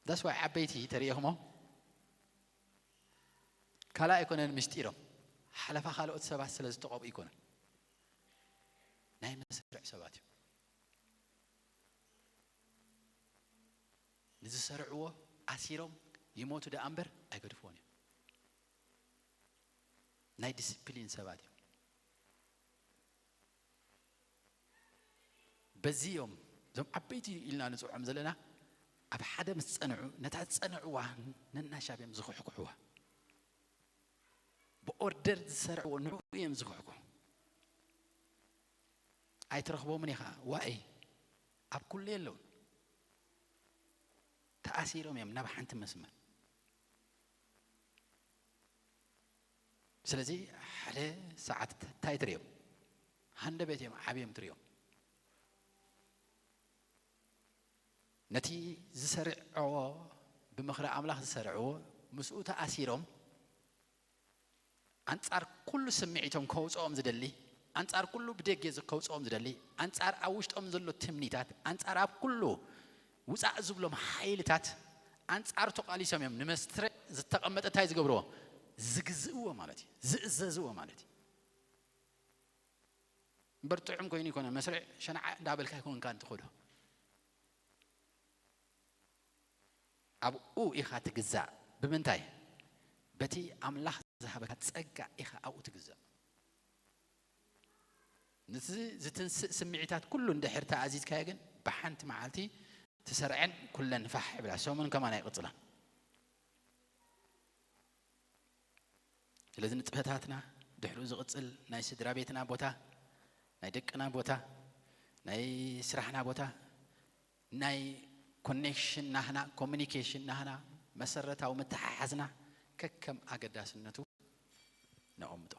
ዳስ ዋይ ዓበይቲ ተርእኹሞ ካልእ ኣይኮነን ምስጢሮም። ሓለፋ ካልኦት ሰባት ስለ ዝተቐብኡ ኣይኮነን። ናይ መስርዕ ሰባት እዮም። ንዝሰርዕዎ ኣሲሮም ይሞቱ ደኣ እምበር ኣይገድፍዎን እዮም። ናይ ዲስፕሊን ሰባት እዮም። በዚ እዮም እዞም ዓበይቲ ኢልና ንፅውዖም ዘለና። ኣብ ሓደ ምስ ፀንዑ፣ ነታ ዝፀንዕዋ ነናሻብ እዮም ዝኹሕኩሕዋ። ብኦርደር ዝሰርዕዎ ንዕኡ እዮም ዝኹሕኩሑ። ኣይትረኽቦምን ኢኻ። ዋይ፣ ኣብ ኩሉ የለውን። ተኣሲሮም እዮም ናብ ሓንቲ መስመር። ስለዚ ሓደ ሰዓት እንታይ ትርእዮም? ሃንደበት እዮም ዓብዮም ትርእዮም። ነቲ ዝሰርዕዎ፣ ብምኽሪ ኣምላኽ ዝሰርዕዎ፣ ምስኡ ተኣሲሮም፣ ኣንጻር ኩሉ ስምዒቶም ከውጽኦም ዝደሊ፣ ኣንጻር ኩሉ ብደገ ዝ-፣ ከውጽኦም ዝደሊ፣ ኣንጻር ኣብ ውሽጦም ዘሎ ትምኒታት፣ ኣንጻር ኣብ ኩሉ ውጻእ ዝብሎም ሓይልታት፣ ኣንጻር ተቓሊሶም እዮም ንመስርዕ ዝተቐመጠ እንታይ ዝገብርዎ? ዝግዝእዎ ማለት እዩ። ዝእዘዝዎ ማለት እዩ። እምበር ጥዑም ኮይኑ ይኮነ መስርዕ ሸንዓ እንዳበልካ ይኮንካ እንትኸዶ። ኣብኡ ኢኻ ትግዛእ። ብምንታይ? በቲ ኣምላኽ ዝሃበካ ጸጋ ኢኻ ኣብኡ ትግዛእ። ነቲ ዝትንስእ ስምዒታት ኩሉ እንድሕር ተኣዚዝካዮ ግን፣ ብሓንቲ መዓልቲ ትሰርዐን ኩለን ፋሕ ይብላ፣ ሰሙን ከማን ኣይቕጽላን። ስለዚ ንጥፈታትና ድሕሪኡ ዝቕጽል ናይ ስድራ ቤትና ቦታ፣ ናይ ደቅና ቦታ፣ ናይ ስራሕና ቦታ፣ ናይ ኮኔክሽን ናህና፣ ኮሚኒኬሽን ናህና፣ መሰረታዊ ምትሓሓዝና ከከም ኣገዳስነቱ ነቐምጦ።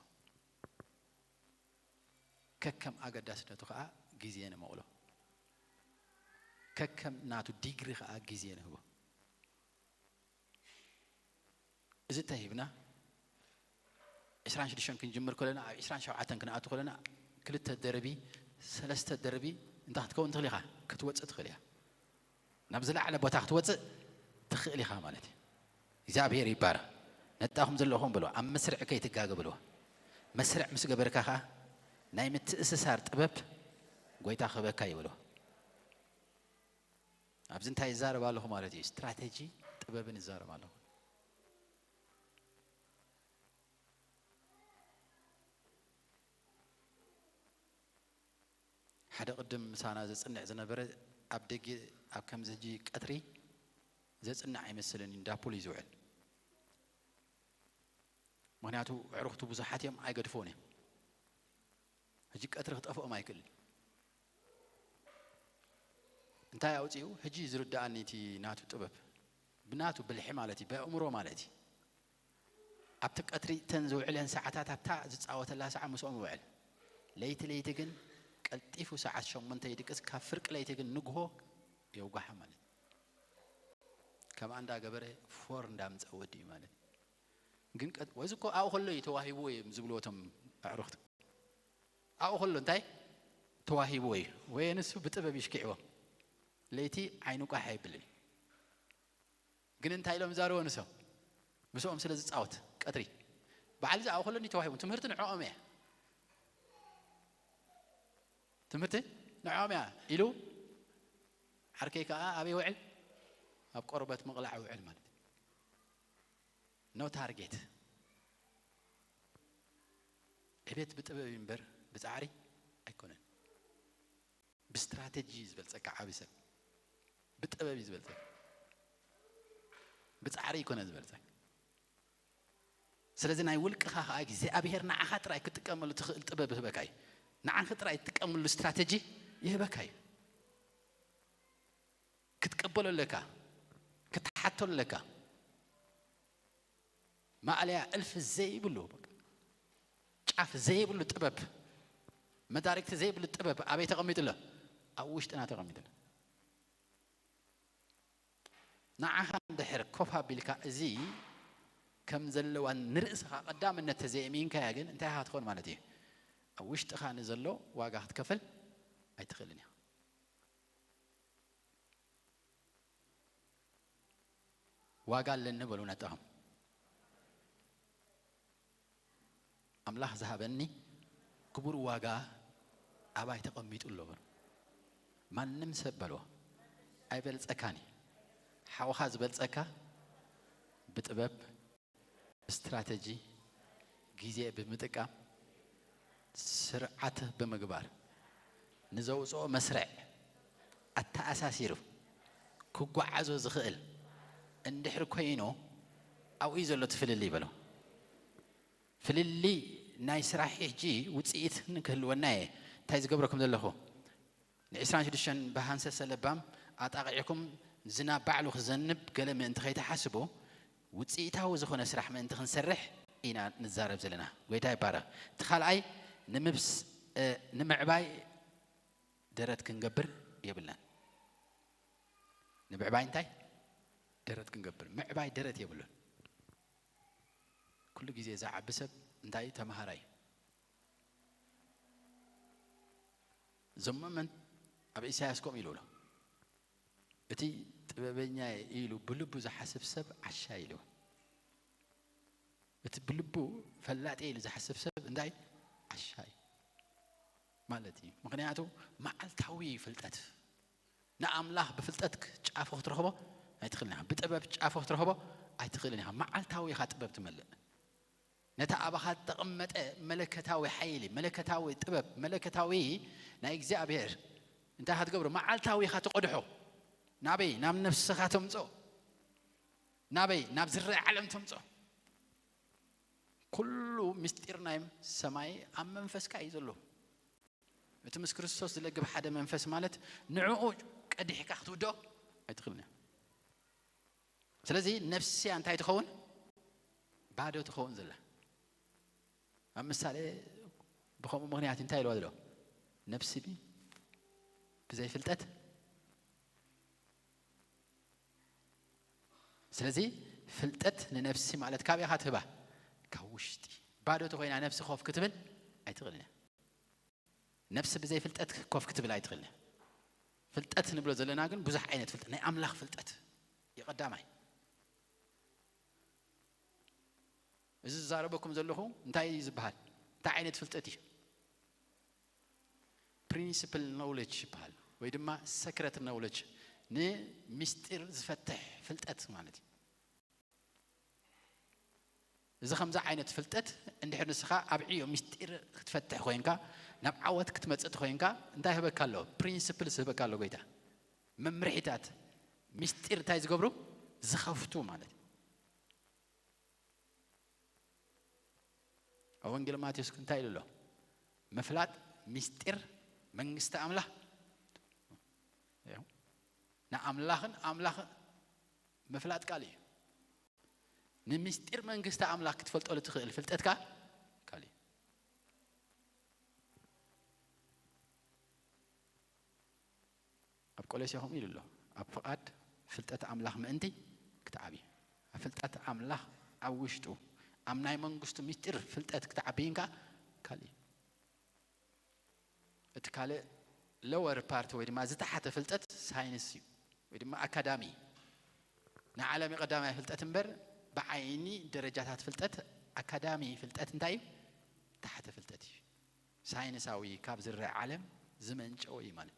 ከከም ኣገዳስነቱ ኸኣ ግዜ ንመቕሎ። ከከም ናቱ ዲግሪ ኸኣ ግዜ ንህቦ። እዚ እንተሂብና፣ ዕስራን ሽዱሽተን ክንጅምር ከለና፣ ኣብ ዕስራን ሸውዓተን ክንኣቱ ከለና፣ ክልተ ደርቢ፣ ሰለስተ ደርቢ እንታይ ክትከውን ትኽእል ኢኻ? ክትወጽእ ትኽእል ኢኻ። ናብ ዝለዓለ ቦታ ክትወጽእ ትኽእል ኢኻ ማለት እዩ። እግዚኣብሔር ይባረኽ። ነጣኹም ዘለኹም በልዋ፣ ኣብ መስርዕ ከይትጋገ በልዋ። መስርዕ ምስ ገበርካ ኸኣ፣ ናይ ምትእስሳር ጥበብ ጎይታ ክህበካ እዩ በልዋ። ኣብዚ እንታይ ይዛረብ ኣለኹ ማለት እዩ? ስትራቴጂ ጥበብን ይዛረብ ኣለኹ። ሓደ ቅድም ምሳና ዘጽንዕ ዝነበረ፣ ኣብ ደገ፣ ኣብ ከምዚ ሕጂ ቀትሪ ዘጽንዕ ኣይመስልን እዩ፣ እንዳ ፑል እዩ ዝውዕል። ምኽንያቱ ኣዕሩኽቱ ብዙሓት እዮም፣ ኣይገድፍዎን እዮም። ሕጂ ቀትሪ ክጠፍኦም ኣይክእልን። እንታይ ኣውጺኡ? ሕጂ እዩ ዝርድኣኒ እቲ ናቱ ጥበብ። ብናቱ ብልሒ ማለት እዩ፣ ብኣእምሮ ማለት እዩ። ኣብቲ ቀትሪ እተን ዝውዕለን ሰዓታት ኣብታ ዝጻወተላ ሰዓት ምስኦም ይውዕል። ለይቲ ለይቲ ግን ቀልጢፉ ሰዓት ሸሞንተ ይድቅስ፣ ካብ ፍርቂ ለይቲ ግን ንግሆ የውጋሓ ማለት እዩ። ከምኣ እንዳገበረ ፎር እንዳምጸ ወዲ እዩ ማለት እዩ። ግን ቀ-፣ ወዚ እኮ ኣብኡ ከሎ እዩ ተዋሂብዎ እዮም ዝብልዎ እቶም ኣዕሩኽቲ። ኣብኡ ከሎ እንታይ ተዋሂብዎ እዩ? ወይ ንሱ ብጥበብ ይሽኪዕዎ። ለይቲ ዓይኑ ቋሕ ኣይብልን። ግን እንታይ ኢሎም ይዛረቡ ንሶም? ምስኦም ስለ ዝጻወት ቀትሪ። በዓል እዚ ኣብኡ ከሎ እንዲ ተዋሂቡ። ትምህርቲ ንዕኦም እያ። ትምህርቲ ንዕኦም እያ ኢሉ ዓርከይ ከኣ ኣበይ ይውዕል? ኣብ ቆርበት ምቕላዕ ይውዕል ማለት እዩ። ኖ ታርጌት። ዕቤት ብጥበብ እዩ እምበር ብጻዕሪ ኣይኮነን። ብስትራቴጂ እዩ ዝበልጸካ ዓቢ ሰብ። ብጥበብ እዩ ዝበልጸካ። ብጻዕሪ ኣይኮነን ዝበልጸካ። ስለዚ ናይ ውልቅኻ ኸኣ እግዚኣብሔር ንዓኻ ጥራይ ክትጥቀመሉ ትኽእል ጥበብ ይህበካ እዩ። ንዓኺ ጥራይ ትጥቀመሉ ስትራቴጂ ይህበካ እዩ። ክትቀበሎ ኣለካ፣ ክትሓቶ ኣለካ። ማእለያ እልፊ ዘይብሉ፣ በቃ፣ ጫፍ ዘይብሉ ጥበብ፣ መዳርግቲ ዘይብሉ ጥበብ ኣበይ ተቐሚጡ ኣሎ? ኣብ ውሽጥና ተቐሚጡ ኣሎ። ንዓኻ እንድሕር ኮፍ ኣቢልካ እዚ ከም ዘለዋ ንርእስኻ ቀዳምነት ተዘየእሚንካያ ግን እንታይ ኢኻ ትኾን ማለት እዩ? ኣብ ውሽጥኻ ንዘሎ ዋጋ ክትከፍል ኣይትኽእልን ኢኻ። ዋጋ ኣለኒ በሉ ነጣኹም። ኣምላኽ ዝሃበኒ ክቡር ዋጋ ኣባይ ተቐሚጡ ኣሎ በሉ። ማንም ሰብ በልዎ ኣይበልጸካን እዩ። ሓውኻ ዝበልጸካ ብጥበብ፣ ብስትራተጂ፣ ግዜ ብምጥቃም፣ ስርዓት ብምግባር፣ ንዘውፅኦ መስርዕ ኣተኣሳሲሩ ክጓዓዞ ዝኽእል እንድሕር ኮይኑ፣ ኣብኡ እዩ ዘሎ እቲ ፍልልይ በሎ። ፍልልይ ናይ ስራሕ ሕጂ ውፅኢት ክህልወና እየ። እንታይ ዝገብረኩም ዘለኹ? ንዕስራን ሽዱሽተን ብሃንሰሰ ለባም ኣጣቒዕኩም ዝናብ ባዕሉ ክዘንብ ገለ ምእንቲ ከይትሓስቡ፣ ውፅኢታዊ ዝኾነ ስራሕ ምእንቲ ክንሰርሕ ኢና ንዛረብ ዘለና። ጎይታ ይባረኽ። እቲ ካልኣይ ንምብስ-፣ እ፣ ንምዕባይ ደረት ክንገብር የብልናን። ንምዕባይ እንታይ? ደረት ክንገብር። ምዕባይ ደረት የብሉን። ኩሉ ግዜ ዝዓቢ ሰብ እንታይ? ተምሃራይ። ዘመመን ኣብ ኢሳያስ ከምኡ ኢሉ ኣሎ። እቲ ጥበበኛ ኢሉ ብልቡ ዝሓስብ ሰብ ዓሻ ኢሉ። እቲ ብልቡ ፈላጢ ኢሉ ዝሓስብ ሰብ እንታይ? ዓሻ እዩ ማለት እዩ። ምኽንያቱ መዓልታዊ ፍልጠት፣ ንኣምላኽ ብፍልጠት ክ-፣ ጫፉ ክትረኽቦ ኣይትኽእልን ኢኻ። ብጥበብ ጫፉ ክትረኽቦ ኣይትኽእልን ኢኻ። መዓልታዊ ኢኻ ጥበብ ትመልእ። ነቲ ኣባኻ ዝተቐመጠ መለከታዊ ሓይሊ፣ መለከታዊ ጥበብ፣ መለከታዊ ናይ እግዚኣብሔር እንታይ ኢኻ ትገብሮ? መዓልታዊ ኢኻ ትቐድሖ። ናበይ? ናብ ነፍስኻ ተምጽኦ። ናበይ? ናብ ዝረአ ዓለም ተምጽኦ። ኩሉ ምስጢር ናይ ሰማይ ኣብ መንፈስካ እዩ ዘሎ። እቲ ምስ ክርስቶስ ዝለግብ ሓደ መንፈስ ማለት ንዕኡ ቀዲሕካ ክትውድኦ ኣይትኽእልን እያ። ስለዚ ነፍሲ እንታይ ትኸውን? ባዶ ትኸውን ዘላ። ኣብ ምሳሌ ብኸምኡ ምኽንያት እንታይ ኢልዋ ዘሎ? ነፍሲ ብዘይ ፍልጠት። ስለዚ ፍልጠት ንነፍሲ ማለት ካብ ኢኻ ትህባ? ካብ ውሽጢ። ባዶ ተኾይና ነፍሲ ኮፍ ክትብል ኣይትኽእልን እያ። ነፍሲ ብዘይ ፍልጠት ኮፍ ክትብል ኣይትኽእልን እያ። ፍልጠት ንብሎ ዘለና ግን ብዙሕ ዓይነት ፍልጠት፣ ናይ ኣምላኽ ፍልጠት እዩ ቀዳማይ። እዚ ዝዛረበኩም ዘለኹ እንታይ እዩ ዝበሃል? እንታይ ዓይነት ፍልጠት እዩ? ፕሪንሲፕል ኖውሌጅ ይበሃል፣ ወይ ድማ ሰክረት ኖውሌጅ፣ ንምስጢር ዝፈትሕ ፍልጠት ማለት እዩ። እዚ ከምዚ ዓይነት ፍልጠት እንድሕር ንስኻ ኣብ ዕዮ ምስጢር ክትፈትሕ ኮይንካ፣ ናብ ዓወት ክትመጽእ ኮይንካ፣ እንታይ ህበካ ኣሎ? ፕሪንሲፕልስ ህበካ ኣሎ ጎይታ። መምርሒታት፣ ምስጢር እንታይ ዝገብሩ? ዝኸፍቱ ማለት እዩ። ኣብ ወንጌል ማቴዎስ እንታይ ኢሉ ኣሎ? ምፍላጥ ምስጢር መንግስቲ ኣምላኽ። ንኣምላኽን ኣምላኽ ምፍላጥ ካልእ እዩ። ንምስጢር መንግስቲ ኣምላኽ ክትፈልጠሉ ትኽእል ፍልጠትካ ካልእ እዩ። ኣብ ቆሎሴ ከምኡ ኢሉ ኣሎ፣ ኣብ ፍቓድ ፍልጠት ኣምላኽ ምእንቲ ክትዓብዩ። ኣብ ፍልጠት ኣምላኽ ኣብ ውሽጡ፣ ኣብ ናይ መንግስቱ ምስጢር ፍልጠት ክትዓብይን ከኣ ካልእ እዩ። እቲ ካልእ ሎወር ፓርት ወይ ድማ ዝተሓተ ፍልጠት ሳይንስ እዩ፣ ወይ ድማ ኣካዳሚ። ናይ ዓለም ቀዳማይ ፍልጠት እምበር ብዓይኒ ደረጃታት ፍልጠት ኣካዳሚ ፍልጠት እንታይ እዩ? ታሕተ ፍልጠት እዩ። ሳይንሳዊ ካብ ዝረአ ዓለም ዝመንጨወ እዩ ማለት።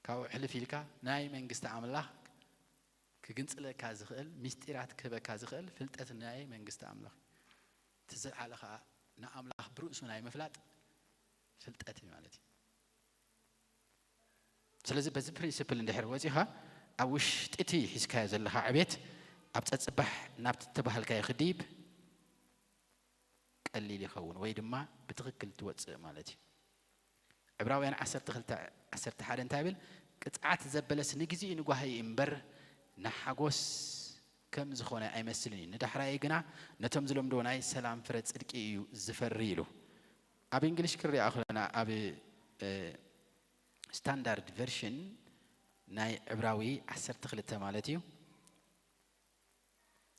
ካብኡ ሕልፍ ኢልካ ናይ መንግስቲ ኣምላኽ ክግንጽለካ ዝኽእል ምስጢራት ክህበካ ዝኽእል ፍልጠት ናይ መንግስቲ ኣምላኽ። እቲ ዝለዓለ ኸኣ ንኣምላኽ ብርእሱ ናይ ምፍላጥ ፍልጠት እዩ ማለት እዩ። ስለዚ በዚ ፕሪንሲፕል እንድሕር ወጺኻ ኣብ ውሽጢ እቲ ሒዝካዮ ዘለኻ ዕቤት ኣብ ጸጽባሕ ናብቲ እተባህልካዮ ክድይብ ቀሊል ይኸውን ወይ ድማ ብትኽክል ትወጽእ ማለት እዩ። ዕብራውያን ዓሰርተ ክልተ ዓሰርተ ሓደ እንታይ ይብል? ቅጽዓት ዘበለስ ንግዜኡ ንጓሂ እዩ እምበር ንሓጎስ ከም ዝኾነ ኣይመስልን እዩ። ንዳሕራይ ግና ነቶም ዝለምድዎ ናይ ሰላም ፍረ ጽድቂ እዩ ዝፈሪ ኢሉ። ኣብ እንግሊሽ ክሪኣ ከለና ኣብ፣ እ፣ ስታንዳርድ ቨርሽን ናይ ዕብራዊ ዓሰርተ ክልተ ማለት እዩ።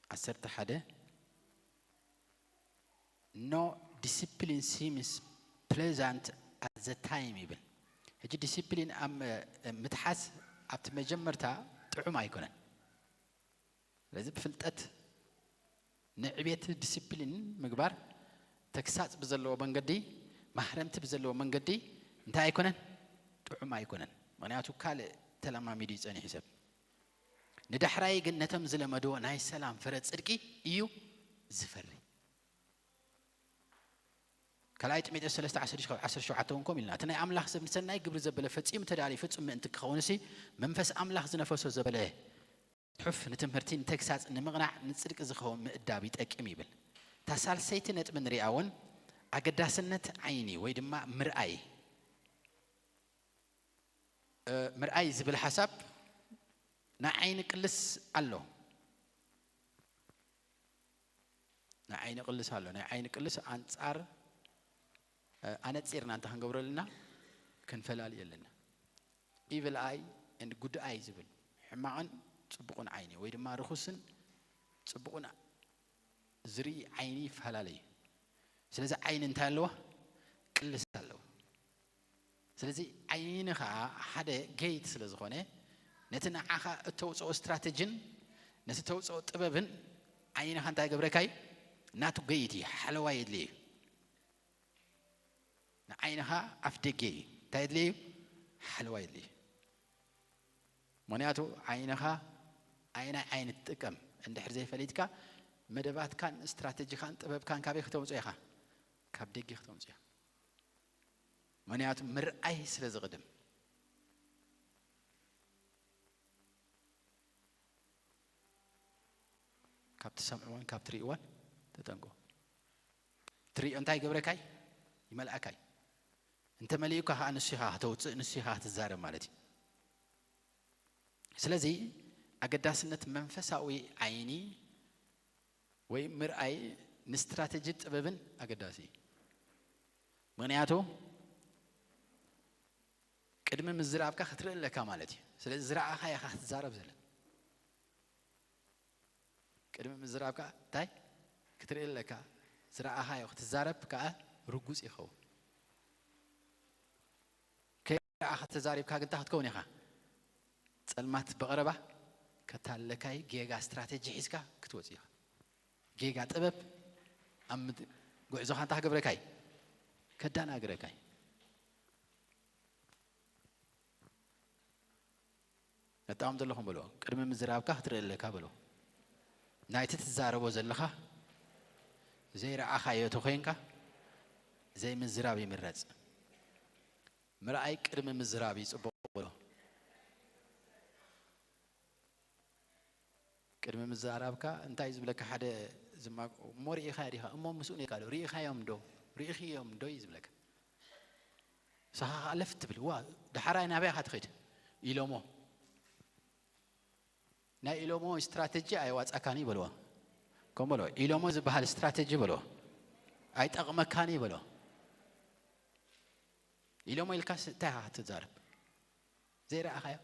ዓሰርተ ሓደ no discipline seems pleasant at the time ይብል። ሕጂ ዲሲፕሊን ኣብ፣ እ፣ ምትሓዝ ኣብቲ መጀመርታ ጥዑም ኣይኮነን። ስለዚ ብፍልጠት ንዕቤት ዲሲፕሊን ምግባር ተግሳጽ ብዘለዎ መንገዲ፣ ማህረምቲ ብዘለዎ መንገዲ እንታይ ኣይኮነን? ጥዑም ኣይኮነን። ምኽንያቱ ካልእ ተለማሚዱ እዩ ጸኒሑ ሰብ። ንዳሕራይ ግን ነቶም ዝለመድዎ ናይ ሰላም ፍረ ጽድቂ እዩ ዝፈሪ። ካልኣይ ጢሞቴዎስ ሰለስተ ዓሰርተ ሽዱሽተ ካብ ዓሰርተ ሸውዓተ እውን ከምኡ ኢልና፣ እቲ ናይ ኣምላኽ ሰብ ንሰናይ ግብሪ ዘበለ ፈጺሙ ተዳልዩ ፍጹም ምእንቲ ክኸውንሲ፣ መንፈስ ኣምላኽ ዝነፈሶ ዘበለ ጽሑፍ ንትምህርቲ፣ ንተግሳጽ፣ ንምቕናዕ፣ ንጽድቂ ዝኸውን ምእዳብ ይጠቅም ይብል። እታ ሳልሰይቲ ነጥቢ ንሪኣ እውን ኣገዳስነት ዓይኒ ወይ ድማ ምርኣይ። እ፣ ምርኣይ ዝብል ሓሳብ ናይ ዓይኒ ቅልስ ኣሎ። ናይ ዓይኒ ቅልስ ኣሎ። ናይ ዓይኒ ቅልስ ኣንጻር፣ እ፣ ኣነጺርና እንተ ክንገብረልና ክንፈላሊ የለና። Evil eye and good eye ዝብል፣ ሕማቕን ጽቡቕን ዓይኒ ወይ ድማ ርኹስን ጽቡቕን ዝርኢ ዓይኒ ይፈላለ እዩ። ስለዚ ዓይኒ እንታይ ኣለዋ? ቅልስ ኣለዋ። ስለዚ ዓይኒ ኸዓ ሓደ ጌት ስለ ዝኾነ፣ ነቲ ንዓኻ እተውፅኦ ስትራተጂን ነቲ ተውፅኦ ጥበብን ዓይንኻ እንታይ ገብረካ እዩ? ናቱ ጌት እዩ፣ ሓለዋ የድልዮ እዩ። ንዓይንኻ ኣፍ ደገ እዩ። እንታይ የድልዮ እዩ? ሓለዋ የድልዮ እዩ። ምኽንያቱ ዓይንኻ ኣየናይ ዓይኒ ትጥቀም እንድሕር ዘይፈሊጥካ፣ መደባትካን ስትራተጂኻን ጥበብካን ካበይ ክተምፅኦ ኢኻ? ካብ ደገ ክተምፅኦ ኢኻ። ምኽንያቱ ምርኣይ ስለ ዝቕድም። ካብ ትሰምዕዎን ካብ ትርእይዎን ተጠንቀቑ። ትርእዮ እንታይ ይገብረካይ? ይመልኣካይ። እንተ መሊኡካ ከዓ ንሱ ኢኻ ከተውፅእ፣ ንሱ ኢኻ ክትዛረብ ማለት እዩ። ስለዚ ኣገዳስነት መንፈሳዊ ዓይኒ ወይ ምርኣይ ንስትራተጂ ጥበብን ኣገዳሲ እዩ። ምኽንያቱ ቅድሚ ምዝራብካ ክትርኢ ኣለካ ማለት እዩ። ስለዚ ዝረኣኻዮ ኢኻ ክትዛረብ ዘለ። ቅድሚ ምዝራብካ እንታይ ክትርኢ ኣለካ? ዝረኣኻዮ ክትዛረብ ከዓ ርጉጽ ይኸውን። ከይረኣኻ ተዛሪብካ ግን እንታይ ክትከውን ኢኻ? ጸልማት ብቐረባ ከታልለካይ ጌጋ ስትራተጂ ሒዝካ ክትወጽእ ኢኻ። ጌጋ ጥበብ ኣብ ምድ-፣ ጉዕዞኻ እንታይ ክገብረካይ? ከዳናግረካይ። ነጣኦም ዘለኹም በልዎ፣ ቅድሚ ምዝራብካ ክትርኢ ኣለካ በልዎ። ናይቲ ትዛረቦ ዘለኻ ዘይረኣኻዮ ተኾይንካ ዘይምዝራብ ይምረጽ። ምርኣይ ቅድሚ ምዝራብ እዩ ጽቡቕ በልዎ። ቅድሚ ምዝራብካ እንታይ ዝብለካ ሓደ ዝማ-፣ እሞ ርኢኻዮ ዲኻ? እሞ ምስኡ ነይካ ዶ? ርኢኻዮም ዶ? ርኢኽዮም ዶ እዩ ዝብለካ። ንስኻ ኸዓ ለፍ ትብል፣ ዋ፣ ደሓራይ ናበይ ኢኻ ትኸይድ? ኢሎሞ። ናይ ኢሎሞ ስትራተጂ ኣየዋጻካን እዩ በልዎ። ከም በልዎ፣ ኢሎሞ ዝበሃል ስትራተጂ በልዎ። ኣይጠቕመካን እዩ በልዎ። ኢሎሞ ኢልካስ እንታይ ኢኻ ክትዛረብ? ዘይረኣኻዮ።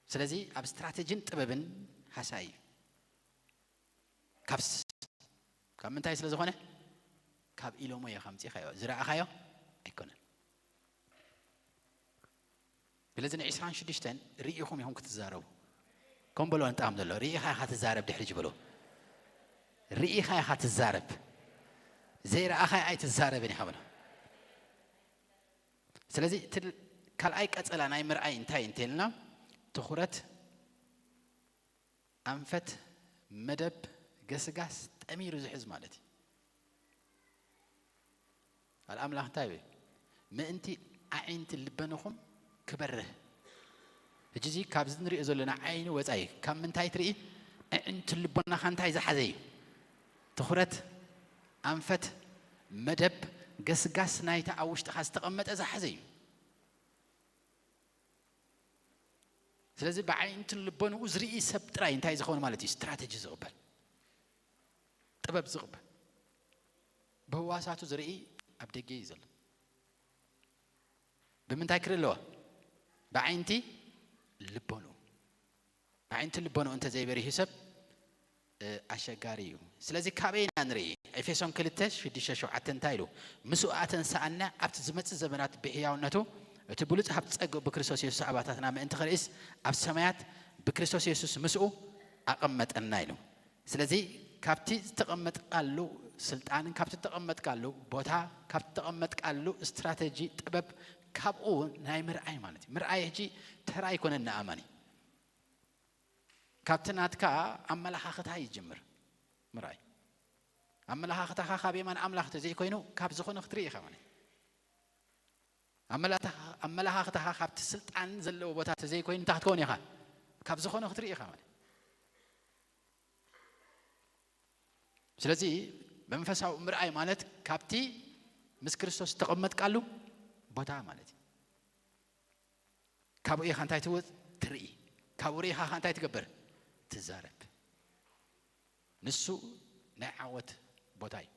ስለዚ ኣብ ስትራተጂን ጥበብን ሃሳይ እዩ። ካብ ስ-፣ ካብ ምንታይ ስለ ዝኾነ? ካብ ኢሎሞ ኢኻ ኣምጺኻዮ። ዝረኣኻዮ ኣይኮነን። ስለዚ ንዒስራን ሽዱሽተን ርኢኹም ኢኹም ክትዛረቡ። ከም በሎ ንጣም ዘሎ፣ ርኢኻ ኢኻ ትዛረብ ድሕሪ ጅበሎ። ርኢኻ ኢኻ ትዛረብ። ዘይረኣኻዮ ኣይትዛረብን ኢኻ በሎ። ስለዚ እቲ ካልኣይ ቀጸላ ናይ ምርኣይ እንታይ እንተልና፣ ትኹረት፣ ኣንፈት፣ መደብ፣ ገስጋስ ጠሚሩ ዝሕዝ ማለት እዩ። ቃል ኣምላኽ እንታይ ይብል? ምእንቲ ኣዒንቲ ልበንኹም ክበርህ። ሕጂ እዚ ካብዚ ንሪኦ ዘለና ዓይኒ ወጻኢ ካብ ምንታይ ትርኢ? ኣዒንቲ ልቦናኻ እንታይ ዝሓዘ እዩ? ትኹረት፣ ኣንፈት፣ መደብ፣ ገስጋስ ናይቲ ኣብ ውሽጥኻ ዝተቐመጠ ዝሓዘ እዩ። ስለዚ ብዓይንትን ልቦንኡ ዝርኢ ሰብ ጥራይ እንታይ ዝኸውን ማለት እዩ? ስትራተጂ ዝቕበል፣ ጥበብ ዝቕበል። ብህዋሳቱ ዝርኢ ኣብ ደገ እዩ ዘሎ። ብምንታይ ክርኢ ኣለዎ? ብዓይንቲ ልቦንኡ። ብዓይንቲ ልቦንኡ እንተዘይበሪሁ ሰብ፣ እ፣ ኣሸጋሪ እዩ። ስለዚ ካበይ ኢና ንርኢ? ኤፌሶን ክልተ ሽዱሽተ ሸውዓተ እንታይ ኢሉ? ምስኡ ኣተንስኣና፣ ኣብቲ ዝመጽእ ዘመናት ብሕያውነቱ እቲ ብሉጽ ሃብቲ ጸግኡ ብክርስቶስ የሱስ ኣባታትና ምእንቲ ክርእስ ኣብ ሰማያት ብክርስቶስ የሱስ ምስኡ ኣቐመጠና ኢሉ። ስለዚ ካብቲ ዝተቐመጥካሉ ስልጣን፣ ካብቲ ዝተቐመጥካሉ ቦታ፣ ካብቲ ዝተቐመጥካሉ ስትራተጂ ጥበብ፣ ካብኡ ናይ ምርኣይ ማለት እዩ። ምርኣይ ሕጂ ተራ ኣይኮነን ንኣማኒ። ካብቲ ናትካ ኣመለኻኽታ ይጅምር ምርኣይ። ኣመለኻኽታኻ ካብ የማን ኣምላኽ ተዘይኮይኑ ካብ ዝኾነ ክትርኢ ኢኻ ማለት እዩ። ኣመላታ-፣ ኣመለኻኽታኻ ካብቲ ስልጣን ዘለዎ ቦታ ተዘይኮይኑ እንታይ ክትከውን ኢኻ? ካብ ዝኾነ ክትርኢ ኢኻ ማለት እዩ። ስለዚ መንፈሳዊ ምርኣይ ማለት ካብቲ ምስ ክርስቶስ ዝተቐመጥካሉ ቦታ ማለት እዩ። ካብኡ ኢኻ እንታይ ትወ-፣ ትርኢ። ካብኡ ርኢኻ ኸ እንታይ ትገብር? ትዛረብ። ንሱ ናይ ዓወት ቦታ እዩ።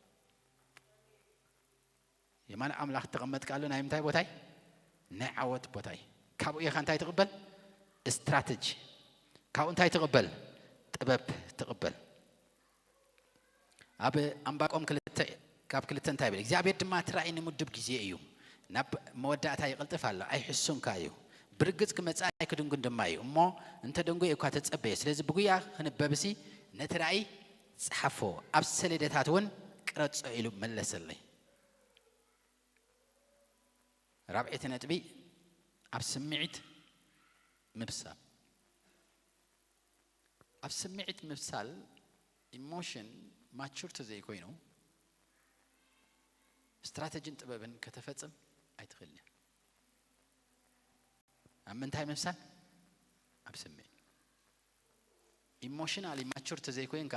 የማን ኣምላኽ ተቐመጥካሉ ናይ ምንታይ ቦታ እዩ? ናይ ዓወት ቦታ እዩ። ካብኡ ኢኻ እንታይ ትቕበል? ስትራተጂ። ካብኡ እንታይ ትቕበል? ጥበብ ትቕበል። ኣብ ኣንባቆም ክልተ ካብ ክልተ እንታይ ይብል? እግዚኣብሔር ድማ እቲ ራእይ ንምድብ ግዜ እዩ፣ ናብ መወዳእታ ይቕልጥፍ ኣሎ፣ ኣይሕሱንካ እዩ። ብርግጽ ክመጽእ ኣይክድንጉን ድማ እዩ፣ እሞ እንተ ደንጎየ እኳ ተጸበየ። ስለዚ ብጉያ ክንበብሲ ነቲ ራእይ ጸሓፎ፣ ኣብ ሰሌዳታት እውን ቅረጾ ኢሉ መለሰለይ። ራብዐይቲ ነጥቢ፣ ኣብ ስምዒት ምብሳል። ኣብ ስምዒት ምብሳል፣ ኢሞሽን ማቹር ተዘይኮይኑ ስትራተጂን ጥበብን ከተፈጽም ኣይትኽእልን እያ። ኣብ ምንታይ ምብሳል? ኣብ ስምዒት። ኢሞሽናሊ ማቹር ተዘይኮይንካ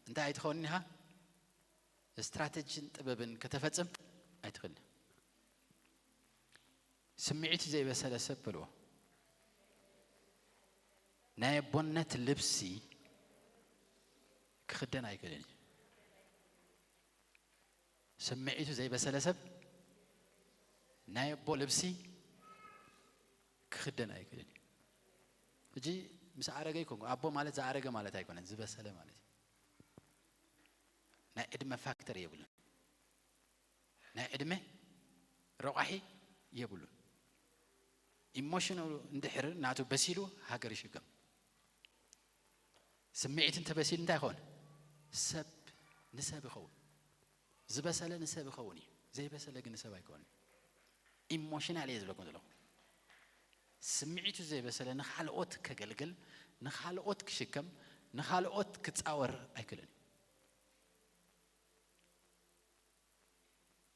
እንታይ ኣይትኸውን ኢኻ? ስትራተጂን ጥበብን ከተፈጽም ኣይትኽእልን። ስምዒቱ ዘይበሰለ ሰብ በልዎ፣ ናይ ኣቦነት ልብሲ ክኽደን ኣይክእልን እዩ። ስምዒቱ ዘይበሰለ ሰብ ናይ ኣቦ ልብሲ ክኽደን ኣይክእልን እዩ። ሕጂ ምስ ኣረገ ይኮንኩ፣ ኣቦ ማለት ዝኣረገ ማለት ኣይኮነን፣ ዝበሰለ ማለት እዩ። ናይ ዕድመ ፋክተር የብሉን። ናይ ዕድመ ረቋሒ የብሉን። ኢሞሽናሉ እንድሕር ናቱ በሲሉ ሃገር ይሽከም። ስምዒት እንተበሲሉ እንታይ ይኸውን? ሰብ ንሰብ ይኸውን። ዝበሰለ ንሰብ ይኸውን እዩ። ዘይበሰለ ግን ንሰብ ኣይኮንን። ኢሞሽናል እየ ዝብለኩም ዘለኹ። ስምዒቱ ዘይበሰለ ንኻልኦት ከገልግል፣ ንኻልኦት ክሽከም፣ ንኻልኦት ክጻወር ኣይክእልን እዩ።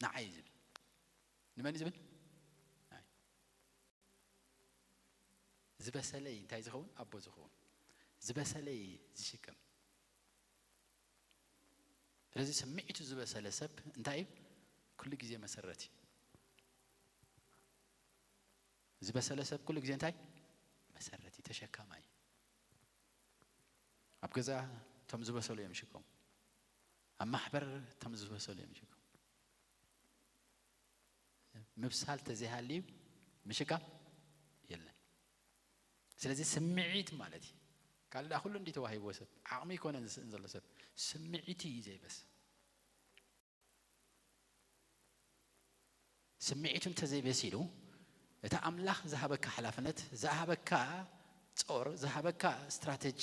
ንዓይ እዩ ዝብል። ንመን እዩ ዝብል? ንዓይ። ዝበሰለ እዩ እንታይ ዝኸውን? ኣቦ ዝኸውን። ዝበሰለ እዩ ዝሽከም። ስለዚ ስምዒቱ ዝበሰለ ሰብ እንታይ እዩ? ኩሉ ግዜ መሰረት እዩ። ዝበሰለ ሰብ ኩሉ ግዜ እንታይ? መሰረት እዩ፣ ተሸካማይ። ኣብ ገዛ እቶም ዝበሰሉ እዮም ይሽከሙ። ኣብ ማሕበር እቶም ዝበሰሉ እዮም ይሽከሙ። ምብሳል ተዘይሃልዩ ምሽካም የለን። ስለዚ ስምዒት ማለት እዩ። ካልእ ደኣ ኩሉ እንዲ ተዋሂብዎ ሰብ፣ ዓቕሚ ይኮነን ዝስእን ዘሎ ሰብ፣ ስምዒቱ እዩ ዘይበስ። ስምዒቱ እንተዘይበሲሉ፣ እቲ ኣምላኽ ዝሃበካ ሓላፍነት፣ ዝሃበካ ጾር፣ ዝሃበካ ስትራተጂ፣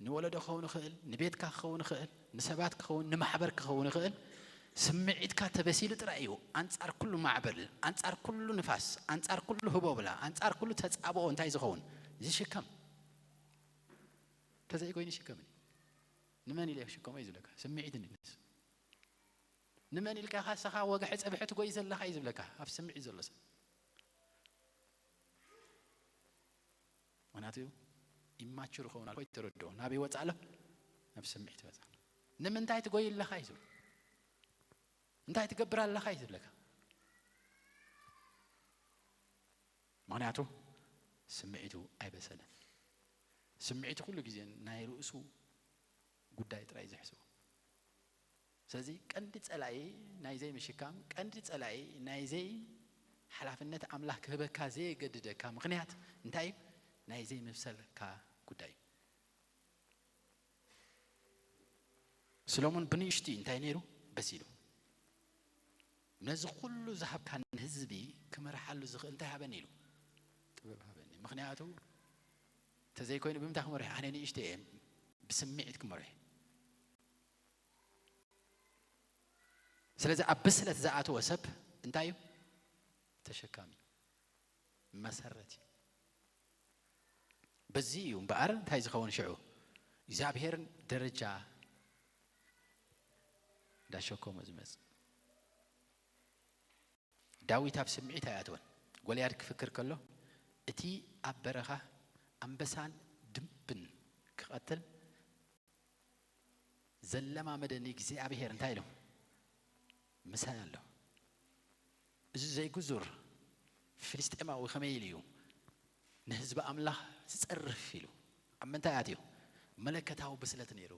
ንወለዶ ክኸውን ይኽእል፣ ንቤትካ ክኸውን ይኽእል፣ ንሰባት ክኸውን፣ ንማሕበር ክኸውን ይኽእል። ስምዒትካ ተበሲሉ ጥራይ እዩ ኣንጻር ኩሉ ማዕበል፣ ኣንጻር ኩሉ ንፋስ፣ ኣንጻር ኩሉ ህቦብላ፣ ኣንጻር ኩሉ ተጻብኦ እንታይ ዝኸውን? ዝሽከም። እንተዘይኮይኑ ይሽከምን እዩ። ንመን ኢለ ክሽከሞ እዩ ዝብለካ? ስምዒት እንድንስ። ንመን ኢልካ ኢኻ ንስኻ ወግሐ ጸብሐ ትጎይ ዘለኻ እዩ ዝብለካ፣ ኣብ ስምዒት ዘሎ ሰብ። ምኽንያቱ ኢማቹር ክኸውን ኣልኮ ይተረድኦ። ናበይ ይወጽእ ኣሎ? ናብ ስምዒት ይወጽእ ኣሎ። ንምንታይ ትጎይ ኣለኻ እዩ ዝብል። እንታይ ትገብር ኣለኻ እዩ ዝብለካ። ምኽንያቱ ስምዒቱ ኣይበሰለን። ስምዒቱ ኩሉ ግዜ ናይ ርእሱ ጉዳይ ጥራይ እዩ ዝሕስቦ። ስለዚ ቀንዲ ጸላኢ ናይ ዘይምሽካም፣ ቀንዲ ጸላኢ ናይ ዘይ ሓላፍነት ኣምላኽ ክህበካ ዘየገድደካ ምኽንያት እንታይ እዩ? ናይ ዘይምብሰልካ ጉዳይ እዩ። ሰሎሞን ብንእሽቱ እንታይ ነይሩ? በሲሉ። ነዚ ኩሉ ዝሃብካኒ ህዝቢ ክመርሓሉ ዝኽእል እንታይ ሃበኒ ኢሉ? ጥበብ ሃበኒ። ምኽንያቱ እንተዘይኮይኑ ብምንታይ ክመርሑ? ኣነ ንእሽቶ እየ፣ ብስምዒት ክመርሑ። ስለዚ ኣብ ብስለት ዝኣተወ ሰብ እንታይ እዩ? ተሸካሚ፣ መሰረት እዩ። በዚ እዩ እምበኣር እንታይ ዝኸውን ሽዑ? እግዚኣብሔር ደረጃ እንዳሸከሞ ዝመጽእ። ዳዊት ኣብ ስምዒት ኣይኣተወን። ጎልያድ ክፍክር ከሎ፣ እቲ ኣብ በረኻ ኣንበሳን ድብን ክቐትል ዘለማመደኒ እግዚኣብሔር እንታይ ኢሉ? ምሳይ ኣሎ። እዚ ዘይግዙር ፍልስጤማዊ ከመይ ኢሉ እዩ ንህዝቢ ኣምላኽ ዝጸርፍ ኢሉ ኣብ ምንታይ ኣትዩ? መለኮታዊ ብስለት ነይሩ።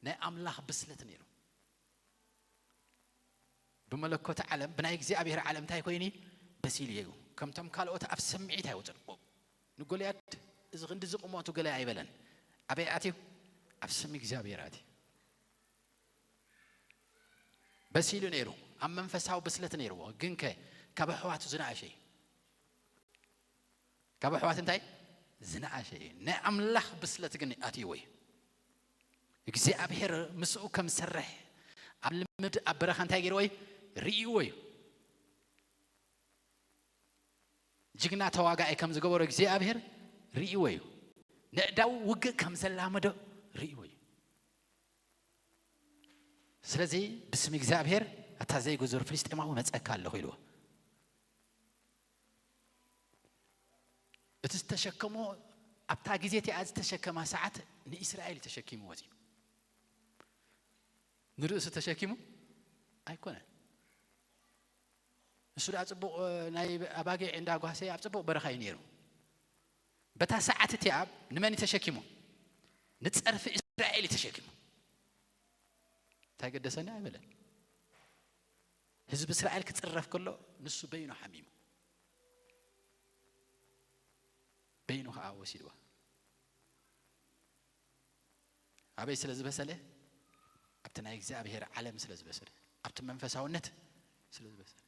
ናይ ኣምላኽ ብስለት ነይሩ። ብመለኮት ዓለም፣ ብናይ እግዚኣብሔር ዓለም እንታይ ኮይኑ እዩ? በሲሉ እዩ። ከምቶም ካልኦት ኣብ ስምዒት ኣይወፅን። ንጎልያድ እዚ ክንዲ ዝቕሞቱ ገለ ኣይበለን። ኣበይ ኣትዩ? ኣብ ስም እግዚኣብሔር ኣትዩ። በሲሉ ነይሩ፣ ኣብ መንፈሳዊ ብስለት ነይርዎ። ግንከ ካብ ኣሕዋቱ ዝነኣሸ እዩ። ካብ ኣሕዋት እንታይ? ዝነኣሸ እዩ። ናይ ኣምላኽ ብስለት ግን ኣትይዎ እዩ። እግዚኣብሔር ምስኡ ከም ዝሰርሕ ኣብ ልምድ ኣብ በረኻ እንታይ ገይርዎ እዩ? ርእይዎ እዩ። ጅግና ተዋጋኢ ከም ዝገበሮ እግዚኣብሔር ርእይዎ እዩ። ነእዳው ውግእ ከም ዘላመዶ ርእይዎ እዩ። ስለዚ ብስም እግዚኣብሔር ኣታ ዘይግዙር ፍልስጤማዊ መጸካ ኣለኹ ኢልዎ። እቲ ዝተሸከሞ ኣብታ ግዜ እቲኣ ዝተሸከማ ሰዓት ንእስራኤል እዩ ተሸኪሙ ወፂኡ። ንርእሱ ተሸኪሙ ኣይኮነን። ንሱ ደኣ ጽቡቕ ናይ ኣባጊዕ እንዳጓሰየ ኣብ ጽቡቕ በረኻ እዩ ነይሩ። በታ ሰዓት እቲኣ ንመን እዩ ተሸኪሙ? ንጸርፊ እስራኤል እዩ ተሸኪሙ። እንታይ ገደሰኒ ኣይበለን። ህዝቢ እስራኤል ክጽረፍ ከሎ ንሱ በይኑ ሓሚሙ። በይኑ ኸዓ ወሲድዋ። ኣበይ ስለ ዝበሰለ? ኣብቲ ናይ እግዚኣብሔር ዓለም ስለ ዝበሰለ፣ ኣብቲ መንፈሳውነት ስለ ዝበሰለ።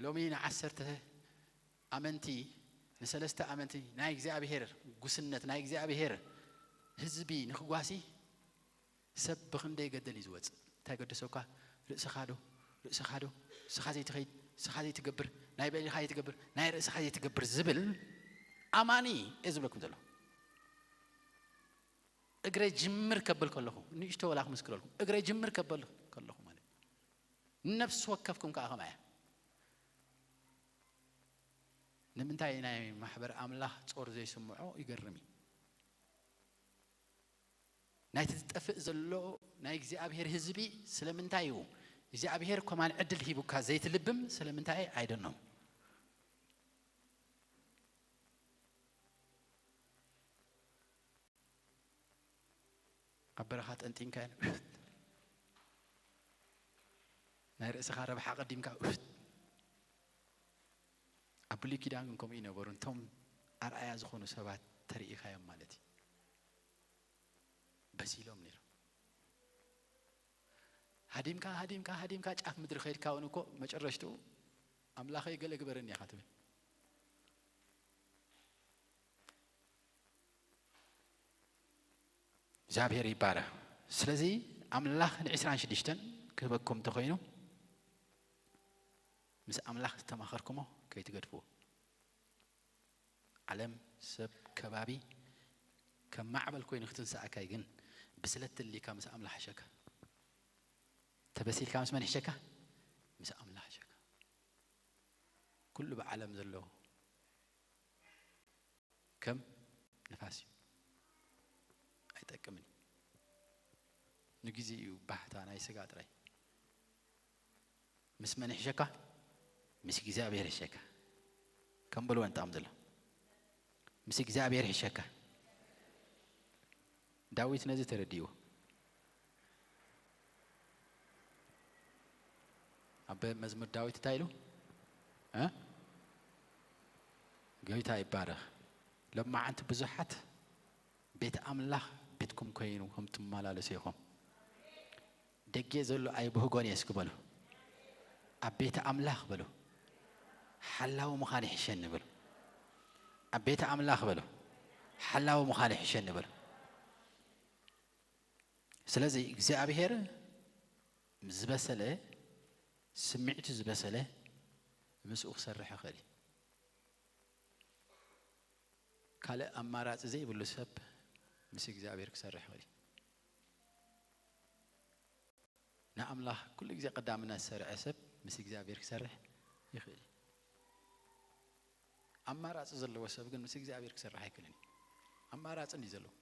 ሎሚ ንዓሰርተ ኣመንቲ፣ ንሰለስተ ኣመንቲ ናይ እግዚኣብሔር ጉስነት፣ ናይ እግዚኣብሔር ህዝቢ ንክጓሲ ሰብ ብኽንደይ ገደል እዩ ዝወፅእ። እንታይ ገደሰካ? ርእስኻ ዶ? ርእስኻ ዶ? ንስኻ ዘይትኸይድ፣ ንስኻ ዘይትገብር፣ ናይ በሊኻ ዘይትገብር፣ ናይ ርእስኻ ዘይትገብር ዝብል ኣማኒ እየ ዝብለኩም ዘለኹ። እግረ ጅምር ከብል ከለኹ፣ ንእሽቶ ወላ ክምስክረልኩም፣ እግረ ጅምር ከብል ከለኹ ማለት እዩ። ነፍሲ ወከፍኩም ከዓ ከምኣ እያ። ንምንታይ ናይ ማሕበር ኣምላኽ ጾር ዘይስምዖ ይገርም እዩ። ናይቲ ዝጠፍእ ዘሎ ናይ እግዚኣብሔር ህዝቢ ስለምንታይ እዩ እግዚኣብሔር ኮማን ዕድል ሂቡካ ዘይትልብም? ስለምንታይ? ኣይደኖም። ኣብ በረኻ ጠንጢንካ ናይ ርእስኻ ረብሓ ቀዲምካ። ኣብ ብሉይ ኪዳን ግን ከምኡ ይነበሩ። እንቶም ኣርኣያ ዝኾኑ ሰባት ተርእይኻዮም ማለት እዩ። በሲሎም ነይሮም። ሃዲምካ፣ ሃዲምካ፣ ሃዲምካ ጫፍ ምድሪ ከይድካ እውን እኮ መጨረሽትኡ ኣምላኸይ ገለ ግበረኒ ኢኻ ትብል። እግዚኣብሔር ይባረኽ። ስለዚ ኣምላኽ ንዕስራን ሽዱሽተን ክህበኩም እንተኾይኑ ምስ ኣምላኽ ዝተማኸርኩሞ ከይትገድፍዎ። ዓለም፣ ሰብ፣ ከባቢ ከም ማዕበል ኮይኑ ክትንስኣካይ ግን ብስለት ትልካ ምስ ኣምላኽ ሕሸካ። ተበሲልካ ምስ መን ሕሸካ? ምስ ኣምላኽ ሕሸካ። ኩሉ ብዓለም ዘሎ ከም ንፋስ እዩ፣ ኣይጠቅምን እዩ። ንግዜ እዩ ባህታ ናይ ስጋ ጥራይ። ምስ መን ይሕሸካ? ምስ እግዚኣብሔር ይሕሸካ። ከም በልዎ ንጣም ዘሎ ምስ እግዚኣብሔር ይሕሸካ። ዳዊት ነዚ ተረዲእዎ። ኣብ መዝሙር ዳዊት እንታይ ኢሉ? እ? ጎይታ ይባረኽ። ሎማዓንቲ ብዙሓት ቤት ኣምላኽ ቤትኩም ኮይኑ ከም ትመላለሱ ኢኹም። ደጌ ዘሎ ኣይብህጎን እየ እስኪ በሉ። ኣብ ቤት ኣምላኽ በሉ። ሓላዊ ምዃን ይሕሸኒ በሉ። ኣብ ቤት ኣምላኽ በሉ። ሓላዊ ምዃን ይሕሸኒ በሉ። ስለዚ እግዚኣብሔር ዝበሰለ፣ ስምዒቱ ዝበሰለ ምስኡ ክሰርሕ ይኽእል እዩ። ካልእ ኣማራጺ ዘይብሉ ሰብ ምስ እግዚኣብሔር ክሰርሕ ይኽእል እዩ። ንኣምላኽ ኩሉ ግዜ ቀዳምነት ዝሰርዐ ሰብ ምስ እግዚኣብሔር ክሰርሕ ይኽእል እዩ። ኣማራጺ ዘለዎ ሰብ ግን ምስ እግዚኣብሔር ክሰርሕ ኣይክእልን እዩ። ኣማራጺ እንድዩ ዘለዎ።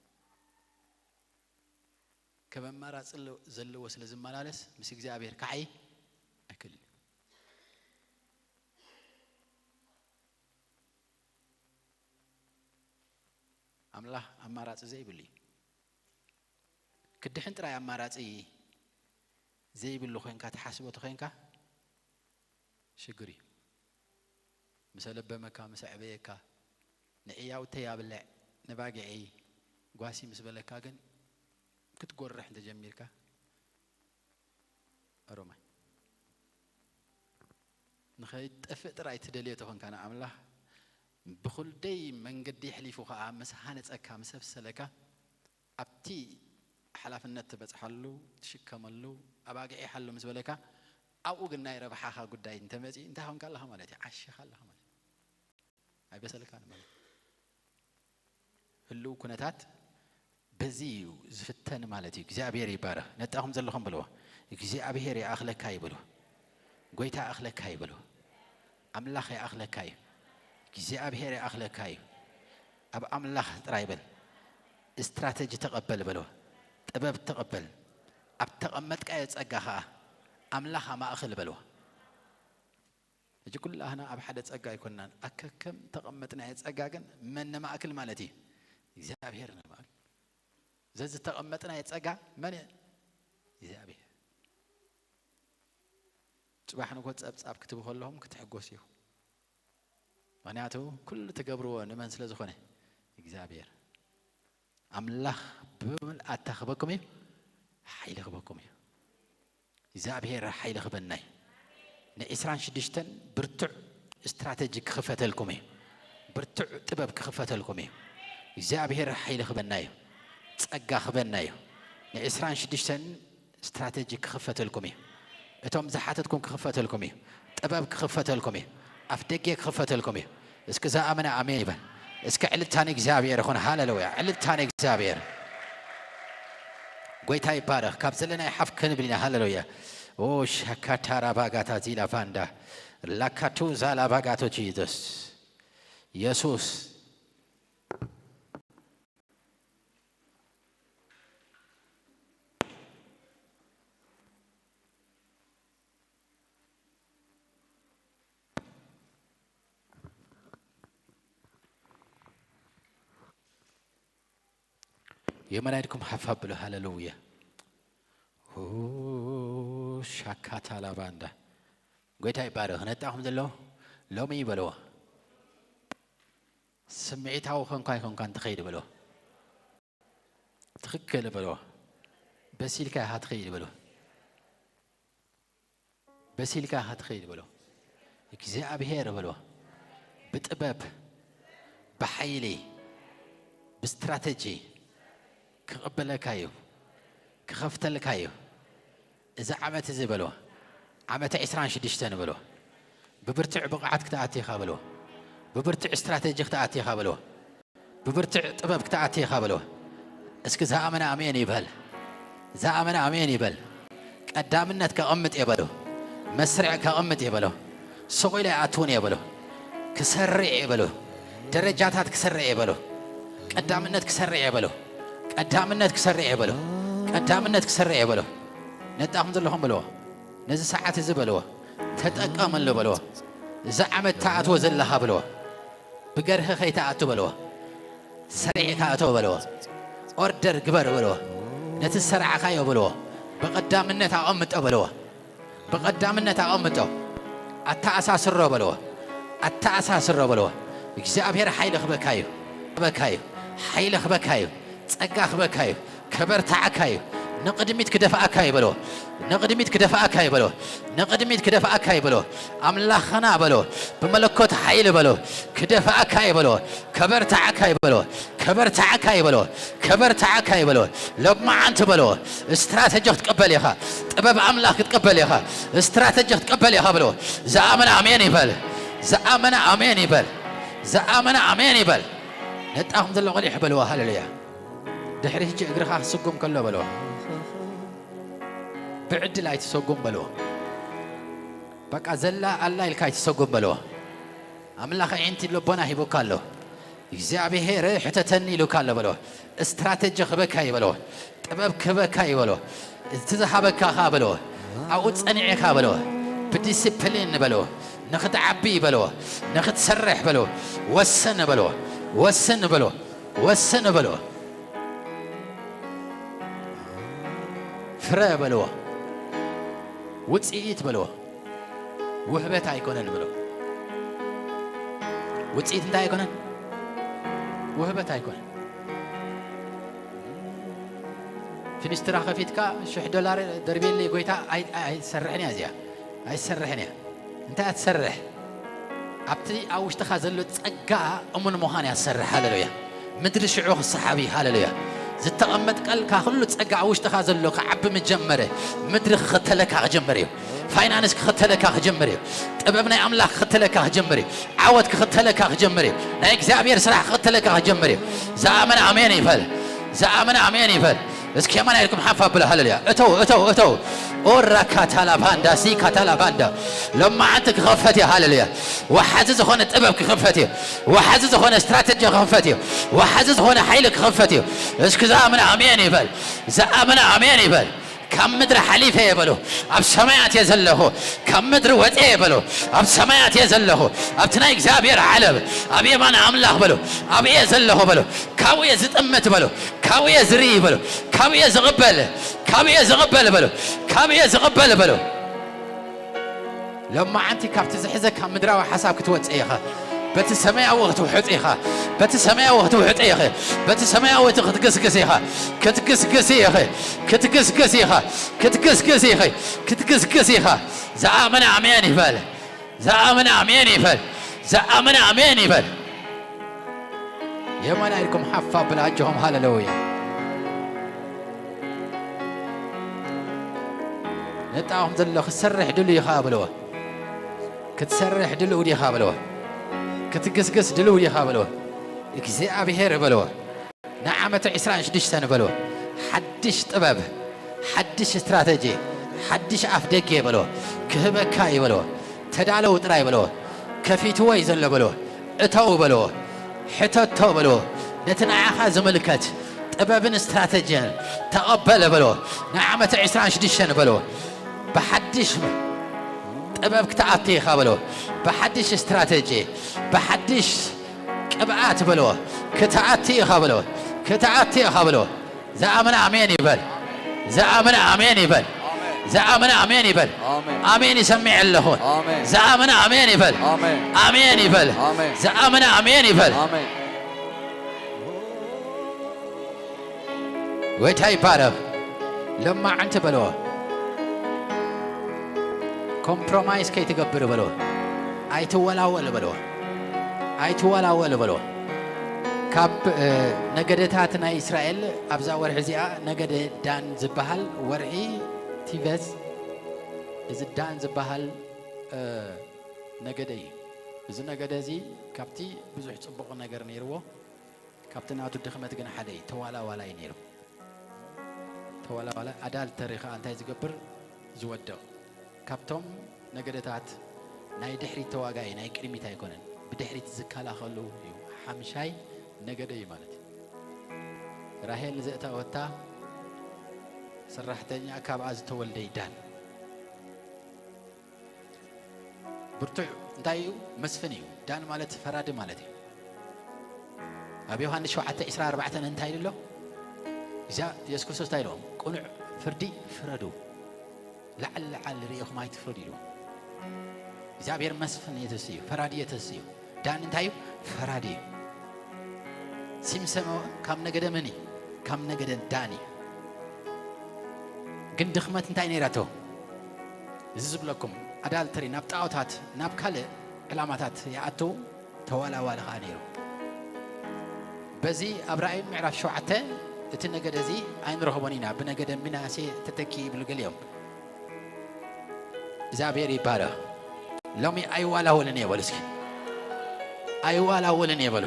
ከም ኣማራጺ ዘለ-፣ ዘለዎ ስለ ዝመላለስ ምስ እግዚኣብሔር ክዓይ ኣይክእልን እዩ። ኣምላኽ ኣማራጺ ዘይብሉ እዩ። ክድሕን ጥራይ ኣማራጺ ዘይብሉ ኮይንካ ትሓስቦ ተኾይንካ ሽግር እዩ። ምስ ኣለበመካ፣ ምስ ኣዕበየካ፣ ንዕያውተይ ኣብልዕ፣ ነባጊዐይ ጓሲ ምስ በለካ ግን ክትጎርሕ እንተጀሚርካ፣ ኣሮማይ። ንኸይትጠፍእ ጥራይ ትደልዮ ተኾንካ ንኣምላኽ ብኹልደይ መንገዲ ኣሕሊፉ ኸኣ ምስ ሃነጸካ፣ ምስ ኣብሰለካ፣ ኣብቲ ሓላፍነት ትበጽሓሉ፣ ትሽከመሉ፣ ኣባጊዕ ይሓሉ ምስ በለካ፣ ኣብኡ ግን ናይ ረብሓኻ ጉዳይ እንተመጺኡ እንታይ ኾንካ ኣለኻ ማለት እዩ? ዓሺኻ ኣለኻ ማለት እዩ። ኣይበሰልካን ማለት እዩ። ህልው ኩነታት በዚ እዩ ዝፍተን ማለት እዩ። እግዚኣብሔር ይባረኽ። ነጣኹም ዘለኹም በልዎ። እግዚኣብሔር ይኣኽለካ እዩ በልዎ። ጎይታ ይኣኽለካ እዩ በልዎ። ኣምላኽ ይኣኽለካ እዩ። እግዚኣብሔር ይኣኽለካ እዩ። ኣብ ኣምላኽ ጥራይ በል። ስትራተጂ ተቐበል በልዎ። ጥበብ ተቐበል። ኣብ ተቐመጥካዮ ጸጋ ኸኣ ኣምላኽ ኣማእኽል በልዎ። ሕጂ ኩላህና ኣብ ሓደ ጸጋ ኣይኮንናን። ኣከከም ተቐመጥናዮ ጸጋ ግን መን ነማእክል ማለት እዩ? እግዚኣብሔር ነማእክል። ዘዚ ተቐመጥናዮ ጸጋ መን እዩ? እግዚኣብሔር። ጽባሕ ንግሆ ጸብጻብ ክትቡ ከለኹም ክትሕጎሱ ኢኹም። ምኽንያቱ ኩሉ ትገብርዎ ንመን ስለ ዝኾነ? እግዚኣብሔር። ኣምላኽ ብምልኣታ ክበኩም እዩ፣ ሓይሊ ክበኩም እዩ። እግዚኣብሔር ሓይሊ ክበና እዩ። ንዒስራን ሽዱሽተን ብርቱዕ ስትራተጂ ክኽፈተልኩም እዩ። ብርቱዕ ጥበብ ክኽፈተልኩም እዩ። እግዚኣብሔር ሓይሊ ክበና እዩ። ጸጋ ክበና እዩ። ንዒስራን ሽዱሽተን ስትራተጂ ክኽፈተልኩም እዩ። እቶም ዝሓተትኩም ክኽፈተልኩም እዩ። ጥበብ ክኽፈተልኩም እዩ። ኣፍ ደጌ ክኽፈተልኩም እዩ። እስኪ ዝኣመነ ኣሜን ይበል። እስኪ ዕልልታ ንእግዚኣብሔር ይኹን። ሃሌሉያ። ዕልልታ ንእግዚኣብሔር። ጎይታ ይባረኽ። ካብ ዘለናይ ሓፍ ክንብል ኢና። ሃሌሉያ። ኦ ሻካታራ ባጋታ ዚላ ፋንዳ ላካቱ ዛላ ባጋቶ ጂዘስ የሱስ። የመናይ ኢድኩም ሓፍ ኣብሉ። ሃሌሉያ። ኦ፣ ሻካታ ላባንዳ። ጎይታ ይባረኽ። ነጣኹም ዘሎ ሎሚ ይበልዎ። ስምዒታዊ ኾንኳ ኣይኮንኳን ትኸይድ በልዎ። ትኽክል በልዎ። በሲልካ ኢኻ ትኸይድ በልዎ። በሲልካ ኢኻ ትኸይድ በልዎ። እግዚኣብሔር በልዎ። ብጥበብ፣ ብሓይሊ፣ ብስትራተጂ ክቕበለካ እዩ፣ ክኸፍተልካ እዩ። እዚ ዓመት እዚ በልዎ፣ ዓመተ ዒስራን ሽዱሽተን በልዎ። ብብርቱዕ ብቕዓት ክትኣቲ ኢኻ በልዎ። ብብርቱዕ ስትራተጂ ክትኣቲ ኢኻ በልዎ። ብብርቱዕ ጥበብ ክትኣቲ ኢኻ በልዎ። እስኪ ዝኣመነ ኣሜን ይበል። ዝኣመነ ኣሜን ይበል። ቀዳምነት ከቐምጥ እየ በሎ። መስርዕ ከቐምጥ እየ በሎ። ስቕ ኢለ ኣይኣትውን እየ በሎ። ክሰርዕ እየ በሎ። ደረጃታት ክሰርዕ እየ በሎ። ቀዳምነት ክሰርዕ እየ በሎ። ቀዳምነት ክሰርዕ እየ በሎ። ቀዳምነት ክሰርዕ እየ በሎ። ነጣኹም ዘለኹም በልዎ። ነዚ ሰዓት እዚ በልዎ። ተጠቀመሉ በልዎ። እዚ ዓመት ትኣትዎ ዘለኻ በልዎ። ብገርህ ከይትኣቱ በልዎ። ሰሪዕካ እቶ በልዎ። ኦርደር ግበር በልዎ። ነቲ ዝሰራዕካዮ በልዎ። ብቐዳምነት ኣቐምጦ በልዎ። ብቐዳምነት ኣቐምጦ። ኣተኣሳስሮ በልዎ። ኣተኣሳስሮ በልዎ። እግዚኣብሔር ሓይሊ ክበካ እዩ። ክበካ እዩ። ሓይሊ ክበካ እዩ። ጸጋ ክበካ እዩ። ከበርትዓካ እዩ። ንቕድሚት ክደፍኣካ እዩ በልዎ። ንቕድሚት ክደፍኣካ እዩ በልዎ። ንቕድሚት ክደፍኣካ እዩ በልዎ። ኣምላኽና በልዎ። ብመለኮት ሓይሊ በልዎ። ክደፍኣካ እዩ በልዎ። ከበርትዓካ እዩ በልዎ። ከበርትዓካ እዩ በልዎ። ከበርትዓካ እዩ በልዎ። ሎማዓንቲ በልዎ። ስትራተጂ ክትቅበል ኢኻ። ጥበብ ኣምላኽ ክትቅበል ኢኻ። ስትራተጂ ክትቅበል ኢኻ በልዎ። ዝኣመነ ኣሜን ይበል። ዝኣመነ ኣሜን ይበል። ዝኣመነ ኣሜን ይበል። ነጣኹም ዘሎ ቆሊሕ በልዎ። ሃሌሉያ። ድሕሪ ሕጂ እግርኻ ክስጉም ከሎ በልዎ። ብዕድል ኣይትሰጉም በልዎ። በቃ ዘላ ኣላ ኢልካ ኣይትሰጉም በልዎ። ኣምላኽ ኣዒንቲ ልቦና ሂቡካ ኣሎ። እግዚኣብሔር ሕተተኒ ኢሉካ ኣሎ በልዎ። ስትራተጂ ክበካ እዩ በልዎ። ጥበብ ክበካ እዩ በልዎ። እቲ ዝሃበካ ኸኣ በልዎ። ኣብኡ ጸኒዕካ በልዎ። ብዲሲፕሊን በልዎ። ንኽትዓቢ በልዎ። ንኽትሰርሕ በልዎ። ወስን በልዎ። ወስን በልዎ። ወስን በልዎ። ፍረ በልዎ። ውጽኢት በልዎ። ውህበት ኣይኮነን በልዎ። ውጽኢት እንታይ ኣይኮነን? ውህበት ኣይኮነን። ፊኒስትራ ከፊትካ ሽሕ ዶላር ደርቤለይ ጎይታ ኣይ-፣ ኣይ-፣ ኣይትሰርሕን እያ እዚኣ። ኣይትሰርሕን እያ። እንታይ እያ ትሰርሕ? ኣብቲ ኣብ ውሽጥኻ ዘሎ ጸጋ እሙን ምዃን እያ ትሰርሕ። ሃሌሉያ። ምድሪ ሽዑ ክሰሓብ እዩ። ሃሌሉያ። ዝተቐመጥ ቃልካ ኩሉ ጸጋ ኣብ ውሽጥኻ ዘሎ ክዓቢ ምጀመረ። ምድሪ ክኽተለካ ክጀምር እዩ። ፋይናንስ ክኽተለካ ክጀምር እዩ። ጥበብ ናይ ኣምላኽ ክኽተለካ ክጀምር እዩ። ዓወት ክኽተለካ ክጀምር እዩ። ናይ እግዚኣብሔር ስራሕ ክኽተለካ ክጀምር እዩ። ዝኣመነ ኣሜን ይበል። ዝኣመነ ኣሜን ይበል። እስኪ የማን ኢድኩም ሓፍ ኣብሉ። ሃሌሉያ። እተው፣ እተው፣ እተው። ኦራ ካታላባንዳ፣ ሲ ካታላባንዳ። ሎማዓንቲ ክኸፈት እዩ። ሃሌሉያ። ወሓዚ ዝኾነ ጥበብ ክኸፈት እዩ። ወሓዚ ዝኾነ ስትራተጂ ክኸፈት እዩ። ወሓዚ ዝኾነ ሓይሊ ክኸፈት እዩ። እስኪ ዝኣመነ ኣሜን ይበል። ዝኣመነ ኣሜን ይበል። ካብ ምድሪ ሓሊፈ እየ በሉ፣ ኣብ ሰማያት እየ ዘለኹ። ካብ ምድሪ ወፀ እየ በሉ፣ ኣብ ሰማያት እየ ዘለኹ። ኣብቲ ናይ እግዚኣብሔር ዓለም ኣብ የማን ኣምላኽ በሉ፣ ኣብ እየ ዘለኹ በሉ። ካብኡ እየ ዝጥምት በሉ፣ ካብኡ እየ ዝርኢ በሉ፣ ካብኡ እየ ዝቕበል፣ ካብኡ እየ ዝቕበል በሉ፣ ካብኡ እየ ዝቕበል በሉ። ሎማዓንቲ ካብቲ ዝሕዘካ ምድራዊ ሓሳብ ክትወፅእ ኢኻ። በቲ ሰማያዊ ክትውሕጥ ኢኻ። በቲ ሰማያዊ ክትውሕጥ ኢኺ። በቲ ሰማያዊ እቲ ክትግስግስ ኢኻ። ክትግስግስ ኢኺ። ክትግስግስ ኢኻ። ክትግስግስ ኢኺ። ክትግስግስ ኢኻ። ዝኣመነ ኣሜን ይበል። ዝኣመነ ኣሜን ይበል። ዝኣመነ ኣሜን ይበል። የማን ኢድኩም ሓፍ ኣብላ ኣጆኹም። ሃሌሉያ። ነጣኹም ዘሎ ክትሰርሕ ድሉ ኢኻ በልዎ። ክትሰርሕ ድልው ዲኻ በልዎ። ክትግስግስ ድልው ዲኻ በልዎ። እግዚኣብሔር በልዎ። ንዓመተ ዕስራን ሽዱሽተን በልዎ። ሓድሽ ጥበብ፣ ሓድሽ ስትራተጂ፣ ሓድሽ ኣፍ ደገ በልዎ። ክህበካ እዩ በልዎ። ተዳለው ጥራይ በልዎ። ከፊትዎ እዩ ዘሎ በልዎ። እተው በልዎ። ሕተቶ በልዎ። ነቲ ንዓኻ ዝምልከት ጥበብን ስትራተጂን ተቐበል በልዎ። ንዓመተ ዕስራን ሽዱሽተን በልዎ። ብሓድሽ ጥበብ ክትኣቲ ኢኻ በልዎ። ብሓድሽ ስትራተጂ፣ ብሓድሽ ቅብኣት በልዎ። ክትኣቲ ኢኻ በልዎ። ክትኣቲ ኢኻ በልዎ። ዝኣመነ ኣሜን ይበል። ዝኣመነ ኣሜን ይበል። ዝኣመነ ኣሜን ይበል። ኣሜን። ኣሜን ይሰምዕ ኣለኹ። ኣሜን። ዝኣመነ ኣሜን ይበል። ኣሜን። ኣሜን ይበል። ኣሜን። ዝኣመነ ኣሜን ይበል። ኣሜን። ጎይታ ይባረኽ። ለማዓንቲ በልዎ። ኮምፕሮማይስ ከይትገብር በልዎ። ኣይትወላወል በልዎ። ኣይትወላወል በልዎ። ካብ፣ እ፣ ነገደታት ናይ እስራኤል ኣብዛ ወርሒ እዚኣ ነገደ ዳን ዝበሃል ወርሒ ቲቨዝ፣ እዚ ዳን ዝበሃል፣ እ፣ ነገደ እዩ። እዚ ነገደ እዚ ካብቲ ብዙሕ ጽቡቕ ነገር ነይርዎ፣ ካብቲ ናቱ ድኽመት ግን ሓደ እዩ። ተዋላዋላይ ነይሩ። ተዋላዋላይ ኣዳልተሪ ኸኣ እንታይ ዝገብር? ዝወድቕ። ካብቶም ነገደታት ናይ ድሕሪት ተዋጋኢ፣ ናይ ቅድሚት ኣይኮነን። ብድሕሪት ዝከላኸሉ እዩ። ሓምሻይ ነገደ እዩ ማለት እዩ። ራሄል ዘእተወታ ሰራሕተኛ ካብኣ ዝተወልደ እዩ ዳን። ብርቱዕ እንታይ እዩ? መስፍን እዩ። ዳን ማለት ፈራዲ ማለት እዩ። ኣብ ዮሃንስ ሸውዓተ ዕስራን ኣርባዕተን እንታይ ኢሉ ኣሎ? እዚኣ የሱስ ክርስቶስ እንታይ ኢልዎም? ቅኑዕ ፍርዲ ፍረዱ። ላዕሊ ላዕሊ ርኢኹም ኣይትፍረዱ ኢልዎም። እግዚኣብሔር መስፍን የተስዩ፣ ፈራዲ የተስዩ። ዳን እንታይ እዩ? ፈራዲ እዩ። ሲምሰኖ ካብ ነገደ መን እዩ? ካብ ነገደ ዳን እዩ። ግን ድኽመት እንታይ ነይራቶ? እዚ ዝብለኩም ኣዳልተሪ ናብ ጣዖታት፣ ናብ ካልእ ዕላማታት ይኣቱ፣ ተዋላዋሊ ኸኣ ነይሩ። በዚ ኣብ ራእይ ምዕራፍ ሸውዓተ እቲ ነገደ እዚ ኣይንረኽቦን ኢና፣ ብነገደ ሚናሴ ተተኪ ይብሉ ገሊኦም። እግዚኣብሔር ይባረኽ። ሎሚ ኣይዋላወልን እየ በሉ እስኪ። ኣይዋላወልን እየ በሉ።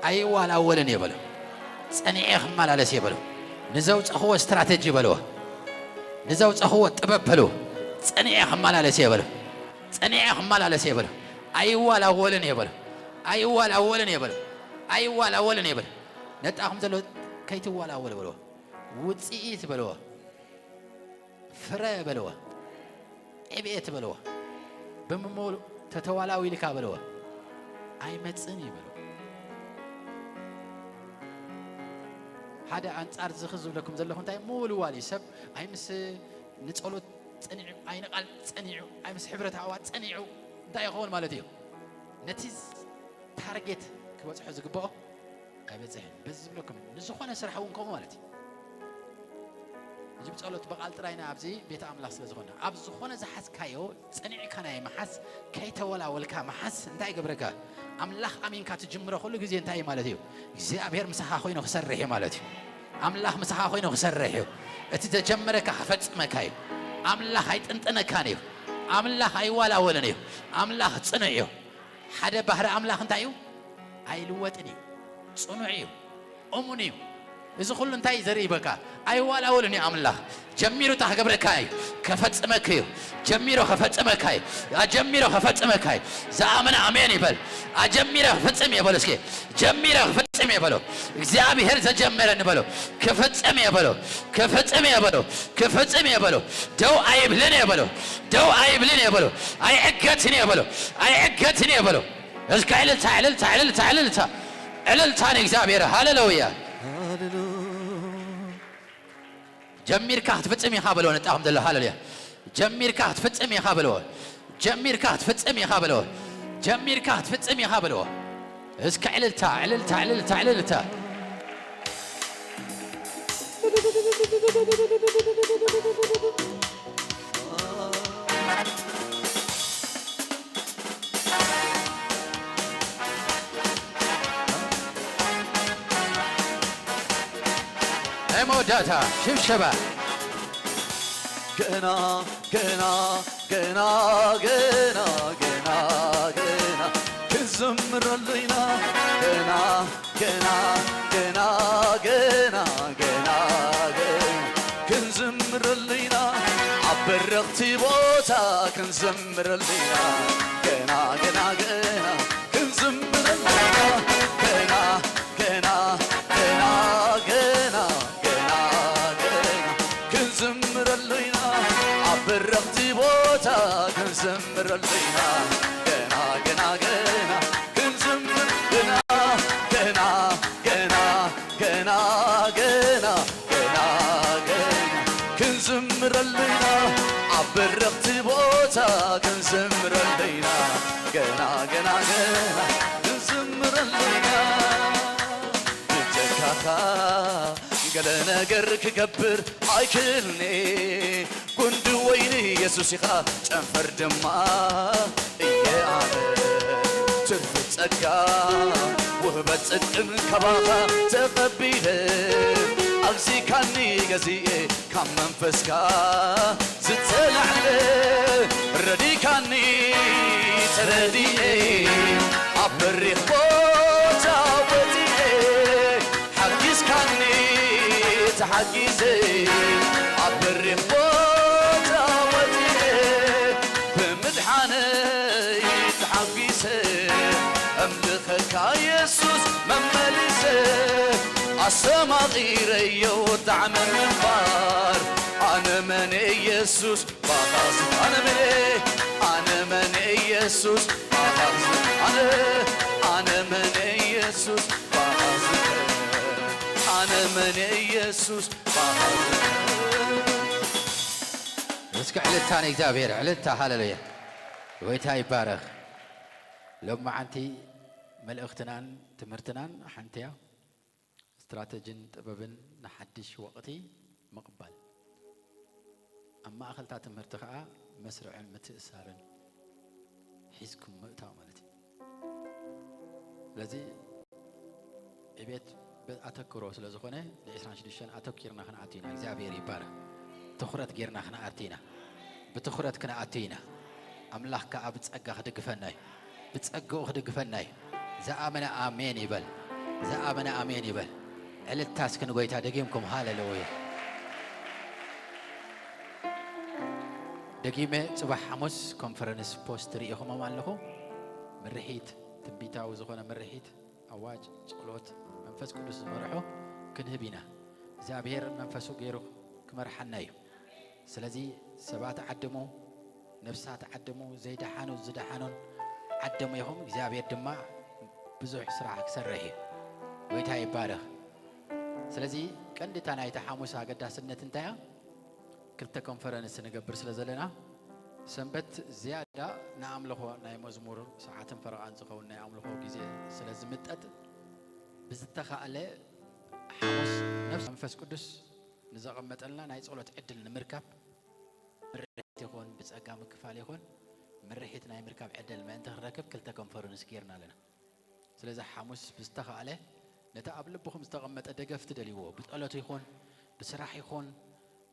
ኣይዋላወልን እየ በሎ። ጸኒዐ ክመላለስ እየ በሎ። ንዘውጸኽዎ ስትራተጂ በልዎ። ንዘውጸኽዎ ጥበብ በልዎ። ጸኒዐ ክመላለስ እየ በሎ። ጸኒዐ ክመላለስ እየ በሎ። ኣይዋላወልን እየ በሎ። ኣይዋላወልን እየ በሎ። ኣይዋላወልን እየ በሎ። ነጣኹም ዘሎ ከይትዋላወል በልዎ። ውጽኢት በልዎ። ፍረ በልዎ። ዕብየት በልዎ። ብምሙሉ ተተዋላዊልካ በልዎ። ኣይመጽን እዩ በልዎ። ሓደ ኣንጻር ዝኽ ዝብለኩም ዘለኹ እንታይ ምውልዋል እዩ። ሰብ ኣይምስ ንጸሎት ጸኒዑ፣ ኣይንቓል ጸኒዑ፣ ኣይምስ ሕብረት ኣሕዋት ጸኒዑ እንታይ ይኸውን ማለት እዩ? ነቲ ታርጌት ክበጽሖ ዝግብኦ ኣይበጽሕን። በዚ ዝብለኩም ንዝኾነ ስራሕ እውን ከምኡ ማለት እዩ። እዚ ብጸሎት ብቓል ጥራይና ኣብዚ ቤት ኣምላኽ ስለ ዝኾነ፣ ኣብ ዝኾነ ዝሓዝካዮ ጸኒዕካ ናይ ምሓዝ፣ ከይተወላወልካ ምሓዝ እንታይ ይገብረካ? ኣምላኽ ኣሚንካ ትጅምሮ ኩሉ ግዜ እንታይ እዩ ማለት እዩ? እግዚኣብሔር ምሳኻ ኮይኑ ክሰርሕ እዩ ማለት እዩ። ኣምላኽ ምሳኻ ኮይኑ ክሰርሕ እዩ። እቲ ዘጀመረካ ክፈጽመካ እዩ። ኣምላኽ ኣይጥንጥነካን እዩ። ኣምላኽ ኣይዋላወልን እዩ። ኣምላኽ ጽኑዕ እዩ። ሓደ ባህሪ ኣምላኽ እንታይ እዩ? ኣይልወጥን እዩ። ጽኑዕ እዩ። እሙን እዩ። እዚ ኩሉ እንታይ እዩ ዘርእይበካ? ኣይዋላወልን እዩ ኣምላኽ። ጀሚሩ እታ ክገብረካ እዩ። ከፈጽመክ እዩ። ጀሚሮ ከፈጽመካ እዩ። ኣጀሚሮ ከፈጽመካ እዩ። ዝኣመነ ኣሜን ይበል። ኣጀሚረ ክፍጽም እየ በሉ እስኪ። ጀሚረ ክፍጽም እየ በሉ። እግዚኣብሔር ዘጀመረኒ በሉ። ክፍጽም እየ በሉ። ክፍጽም እየ በሉ። ክፍጽም እየ በሉ። ደው ኣይብልን እየ በሉ። ደው ኣይብልን እየ በሉ። ኣይዕገትን እየ በሉ። ኣይዕገትን እየ በሉ። እስከ ዕልልታ፣ ዕልልታ፣ ዕልልታ፣ ዕልልታ። ዕልልታ ንእግዚኣብሔር። ሃሌሉያ። ጀሚርካ ክትፍጽም ኢኻ በልዎ። ነጣኹም ዘሎ ሃሌሉያ። ጀሚርካ ክትፍጽም ኢኻ በልዎ። ጀሚርካ ክትፍጽም ኢኻ በልዎ። ጀሚርካ ክትፍጽም ኢኻ በልዎ። እስከ ዕልልታ፣ ዕልልታ፣ ዕልልታ፣ ዕልልታ። ናይ መወዳእታ ሽብሸባ። ገና፣ ገና፣ ገና፣ ገና፣ ገና፣ ገና ክንዝምረሉ ኢና። ገና፣ ገና፣ ገና፣ ገና፣ ገና፣ ገና ክንዝምረሉ ኢና። ኣብ በረኽቲ ቦታ ክንዝምረሉ ኢና። ገና፣ ገና፣ ገና ክንዝምረሉ ኢና። ገና፣ ገና፣ ገና፣ ገና፣ ገና፣ ገና ክንዝምረሉ ኢና። ኣብ በረኽቲ ቦታ ክንዝምረሉ ኢና። ገና፣ ገና፣ ገና ክንዝምር፣ ገና፣ ገና፣ ገና፣ ገና፣ ገና፣ ገና፣ ገና ክንዝምረሉ ኢና። ኣብ በረኽቲ ቦታ ክንዝምረሉ ኢና። ገና፣ ገና፣ ገና ክንዝምረሉ ኢና። ብጀካኻ ገለ ነገር ክገብር ኣይክእልኔ። ጉንዲ ወይኒ የሱስ ኢኻ፣ ጨንፈር ድማ እየ ኣነ። ትርፊ ጸጋ ውህበት ጽድቅን ካባኻ ተቐቢለ። ኣግዚካኒ ገዚኤ ካብ መንፈስካ ዝተላዕለ። ረዲካኒ ተረዲኤ ኣብ በሪኽ ቦታ ወዲኤ። ሓጊዝካኒ ተሓጊዘ ኣብ በሪኽ ቦታ ወዲኤ። ብምድሓነይ ተሓጒሰ እምልኸካ የሱስ መመሊሰ። ኣስተማቒረዮ ጣዕመ ምንባር ኣነ መን የሱስ ባኻስ ኣነ መን ኣነ መን የሱስ ባኻስ ኣነ ኣነ መን የሱስ ባኻስ ኣነ መን የሱስ ባኻስ። እስከ ዕልልታ ንእግዚኣብሔር፣ ዕልልታ፣ ሃሌሉያ። ጎይታ ይባረኽ። ሎማዓንቲ መልእኽትናን ትምህርትናን ሓንቲ እያ። ስትራተጂን ጥበብን ንሓድሽ ወቕቲ ምቕባል። ኣብ ማእኸልታ ትምህርቲ ኸዓ መስርዕን ምትእሳርን ሒዝኩም ምእታው ማለት እዩ። ስለዚ ዕቤት ብኣተክሮ ስለ ዝኾነ ን ዕስራን ሽዱሽተን ኣተኪርና ክንኣቱ ኢና። እግዚኣብሔር ይባረኽ። ትኹረት ጌርና ክንኣቱ ኢና። ብትኹረት ክንኣቱ ኢና። ኣምላኽ ከኣ ብጸጋ ክድግፈና እዩ። ብጸጋኡ ክድግፈና እዩ። ዝኣመነ ኣሜን ይበል። ዝኣመነ ኣሜን ይበል። ዕልልታ እስኪ ንጎይታ ደጊምኩም፣ ሃሌሉያ። ደጊመ ጽባሕ ሓሙስ ኮንፈረንስ ፖስት ርኢኹሞም ኣለኹ። ምርሒት፣ ትንቢታዊ ዝኾነ ምርሒት፣ ኣዋጅ፣ ጸሎት፣ መንፈስ ቅዱስ ዝመርሖ ክንህብ ኢና። እግዚኣብሔር መንፈሱ ገይሩ ክመርሓና እዩ። ስለዚ ሰባት ዓድሙ፣ ነፍሳት ዓድሙ፣ ዘይደሓኑ ዝደሓኑን ዓድሙ ኢኹም። እግዚኣብሔር ድማ ብዙሕ ስራሕ ክሰርሕ እዩ። ጎይታ ይባረኽ። ስለዚ ቀንዲ እታ ናይቲ ሓሙስ ኣገዳስነት እንታይ እያ? ክልተ ኮንፈረንስ ንገብር ስለ ዘለና፣ ሰንበት ዝያዳ ንኣምልኾ ናይ መዝሙር ሰዓትን ፈረቓን ዝኸውን ናይ ኣምልኾ ግዜ ስለ ዝምጠጥ፣ ብዝተኻእለ ሓሙስ ነፍስ መንፈስ ቅዱስ ንዘቐመጠልና ናይ ጸሎት ዕድል ንምርካብ፣ ምርሒት ይኹን ብጸጋ ምክፋል ይኹን ምርሒት ናይ ምርካብ ዕድል ምእንቲ ክንረክብ ክልተ ኮንፈረንስ ጌርና ኣለና። ስለዚ ሓሙስ ብዝተኻእለ ነቲ ኣብ ልብኹም ዝተቐመጠ ደገፍ ትደልይዎ፣ ብጸሎት ይኹን ብስራሕ ይኹን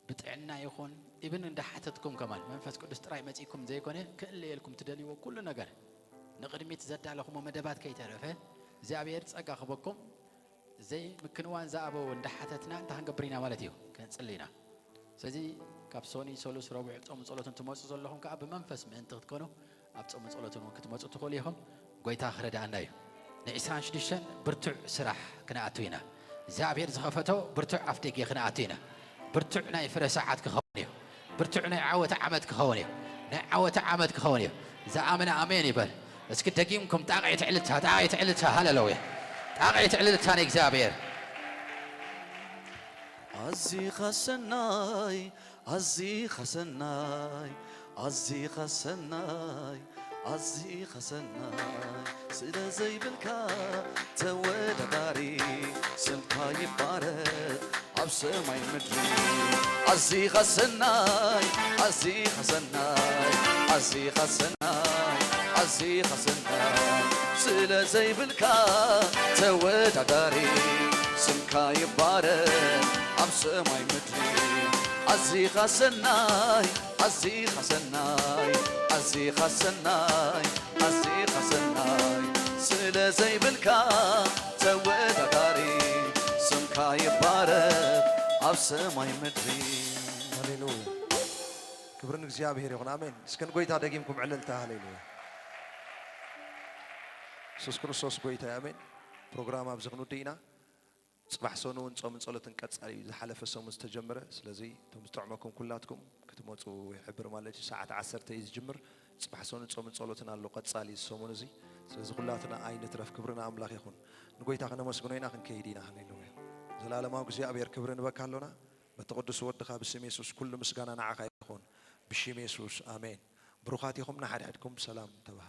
ብጥዕና ይኹን፣ ኢብን እንዳሓተትኩም ከማን መንፈስ ቅዱስ ጥራይ መጺእኩም ዘይኮነ፣ ክእለየልኩም ትደልይዎ ኩሉ ነገር፣ ንቕድሚት ዘዳለኹሞ መደባት ከይተረፈ እግዚኣብሔር ጸጋ ክበኩም፣ ዘይምክንዋን ዝኣበው እንዳሓተትና እንታይ ክንገብር ኢና ማለት እዩ? ከንጽሊ ኢና። ስለዚ ካብ ሶኒ፣ ሰሉስ፣ ረቡዕ ጾም ጸሎትን ትመጹ ዘለኹም ከኣ ብመንፈስ ምእንቲ ክትኮኑ ኣብ ጾም ጸሎትን እውን ክትመጹ ትኽእሉ ኢኹም። ጎይታ ክረድኣና እዩ። ን ዕስራን ሽዱሽተን ብርቱዕ ስራሕ ክንኣቱ ኢና። እግዚኣብሔር ዝኸፈቶ ብርቱዕ ኣፍደገ ክንኣቱ ኢና። ብርቱዕ ናይ ፍረ ሰዓት ክኸውን እዩ። ብርቱዕ ናይ ዓወት ዓመት ክኸውን እዩ። ናይ ዓወት ዓመት ክኸውን እዩ። ዝኣመነ ኣሜን ይበል። እስኪ ደጊምኩም ጣቕዒት ዕልልታ፣ ጣቕዒት ዕልልታ፣ ሃሌሉያ። ጣቕዒት ዕልልታ ንእግዚኣብሔር። ኣዚኻ ሰናይ፣ ኣዚኻ ሰናይ፣ ኣዚኻ ሰናይ፣ ኣዚኻ ሰናይ፣ ስለ ዘይብልካ ተወዳዳሪ፣ ስምካ ይባረኽ ኣብ ሰማይ ምድሪ። ኣዚኻ ሰናይ፣ ኣዚኻ ሰናይ፣ ኣዚኻ ሰናይ፣ ኣዚኻ ሰናይ፣ ስለ ዘይብልካ ተወዳዳሪ፣ ስምካ ይባረኽ ኣብ ሰማይ ምድሪ። ኣዚኻ ሰናይ፣ ኣዚኻ ሰናይ፣ ኣዚኻ ሰናይ፣ ኣዚኻ ሰናይ፣ ስለ ዘይብልካ ተወዳዳሪ፣ ስምካ ይባረኽ ኣብ ሰማይ ምድሪ። ሃሌሉያ። ክብሪ ንእግዚኣብሔር ይኹን። ኣሜን። እስከ ንጎይታ ደጊምኩም ዕልልታ፣ ሃሌሉያ። የሱስ ክርስቶስ ጎይታ እዩ። ኣሜን። ፕሮግራም ኣብዚ ክንውድእ ኢና። ጽባሕ ሰኑ እውን ጾምን ጸሎትን ቀጻሊ እዩ። ዝሓለፈ ሰሙን ዝተጀመረ። ስለዚ እቶም ዝጠዕመኩም ኩላትኩም ክትመጹ ይሕብር ማለት እዩ። ሰዓት ዓሰርተ እዩ ዝጅምር። ጽባሕ ሰኑ ጾምን ጸሎትን ኣሎ ቀጻሊ እዚ ሰሙን እዚ። ስለዚ ኩላትና ኣይንትረፍ። ክብሪ ንኣምላኽ ይኹን። ንጎይታ ከነመስግኖ ኢና፣ ክንከይድ ኢና። ሃሌሉያ። ዘላለማዊ እግዚኣብሔር ክብሪ ንበካ ኣሎና። በቲ ቅዱስ ወድኻ ብስም የሱስ ኩሉ ምስጋና ንዓኻ ይኹን። ብሽም የሱስ ኣሜን። ብሩኻት ኢኹም፣ ንሓድሕድኩም ሰላም ተባሃሉ።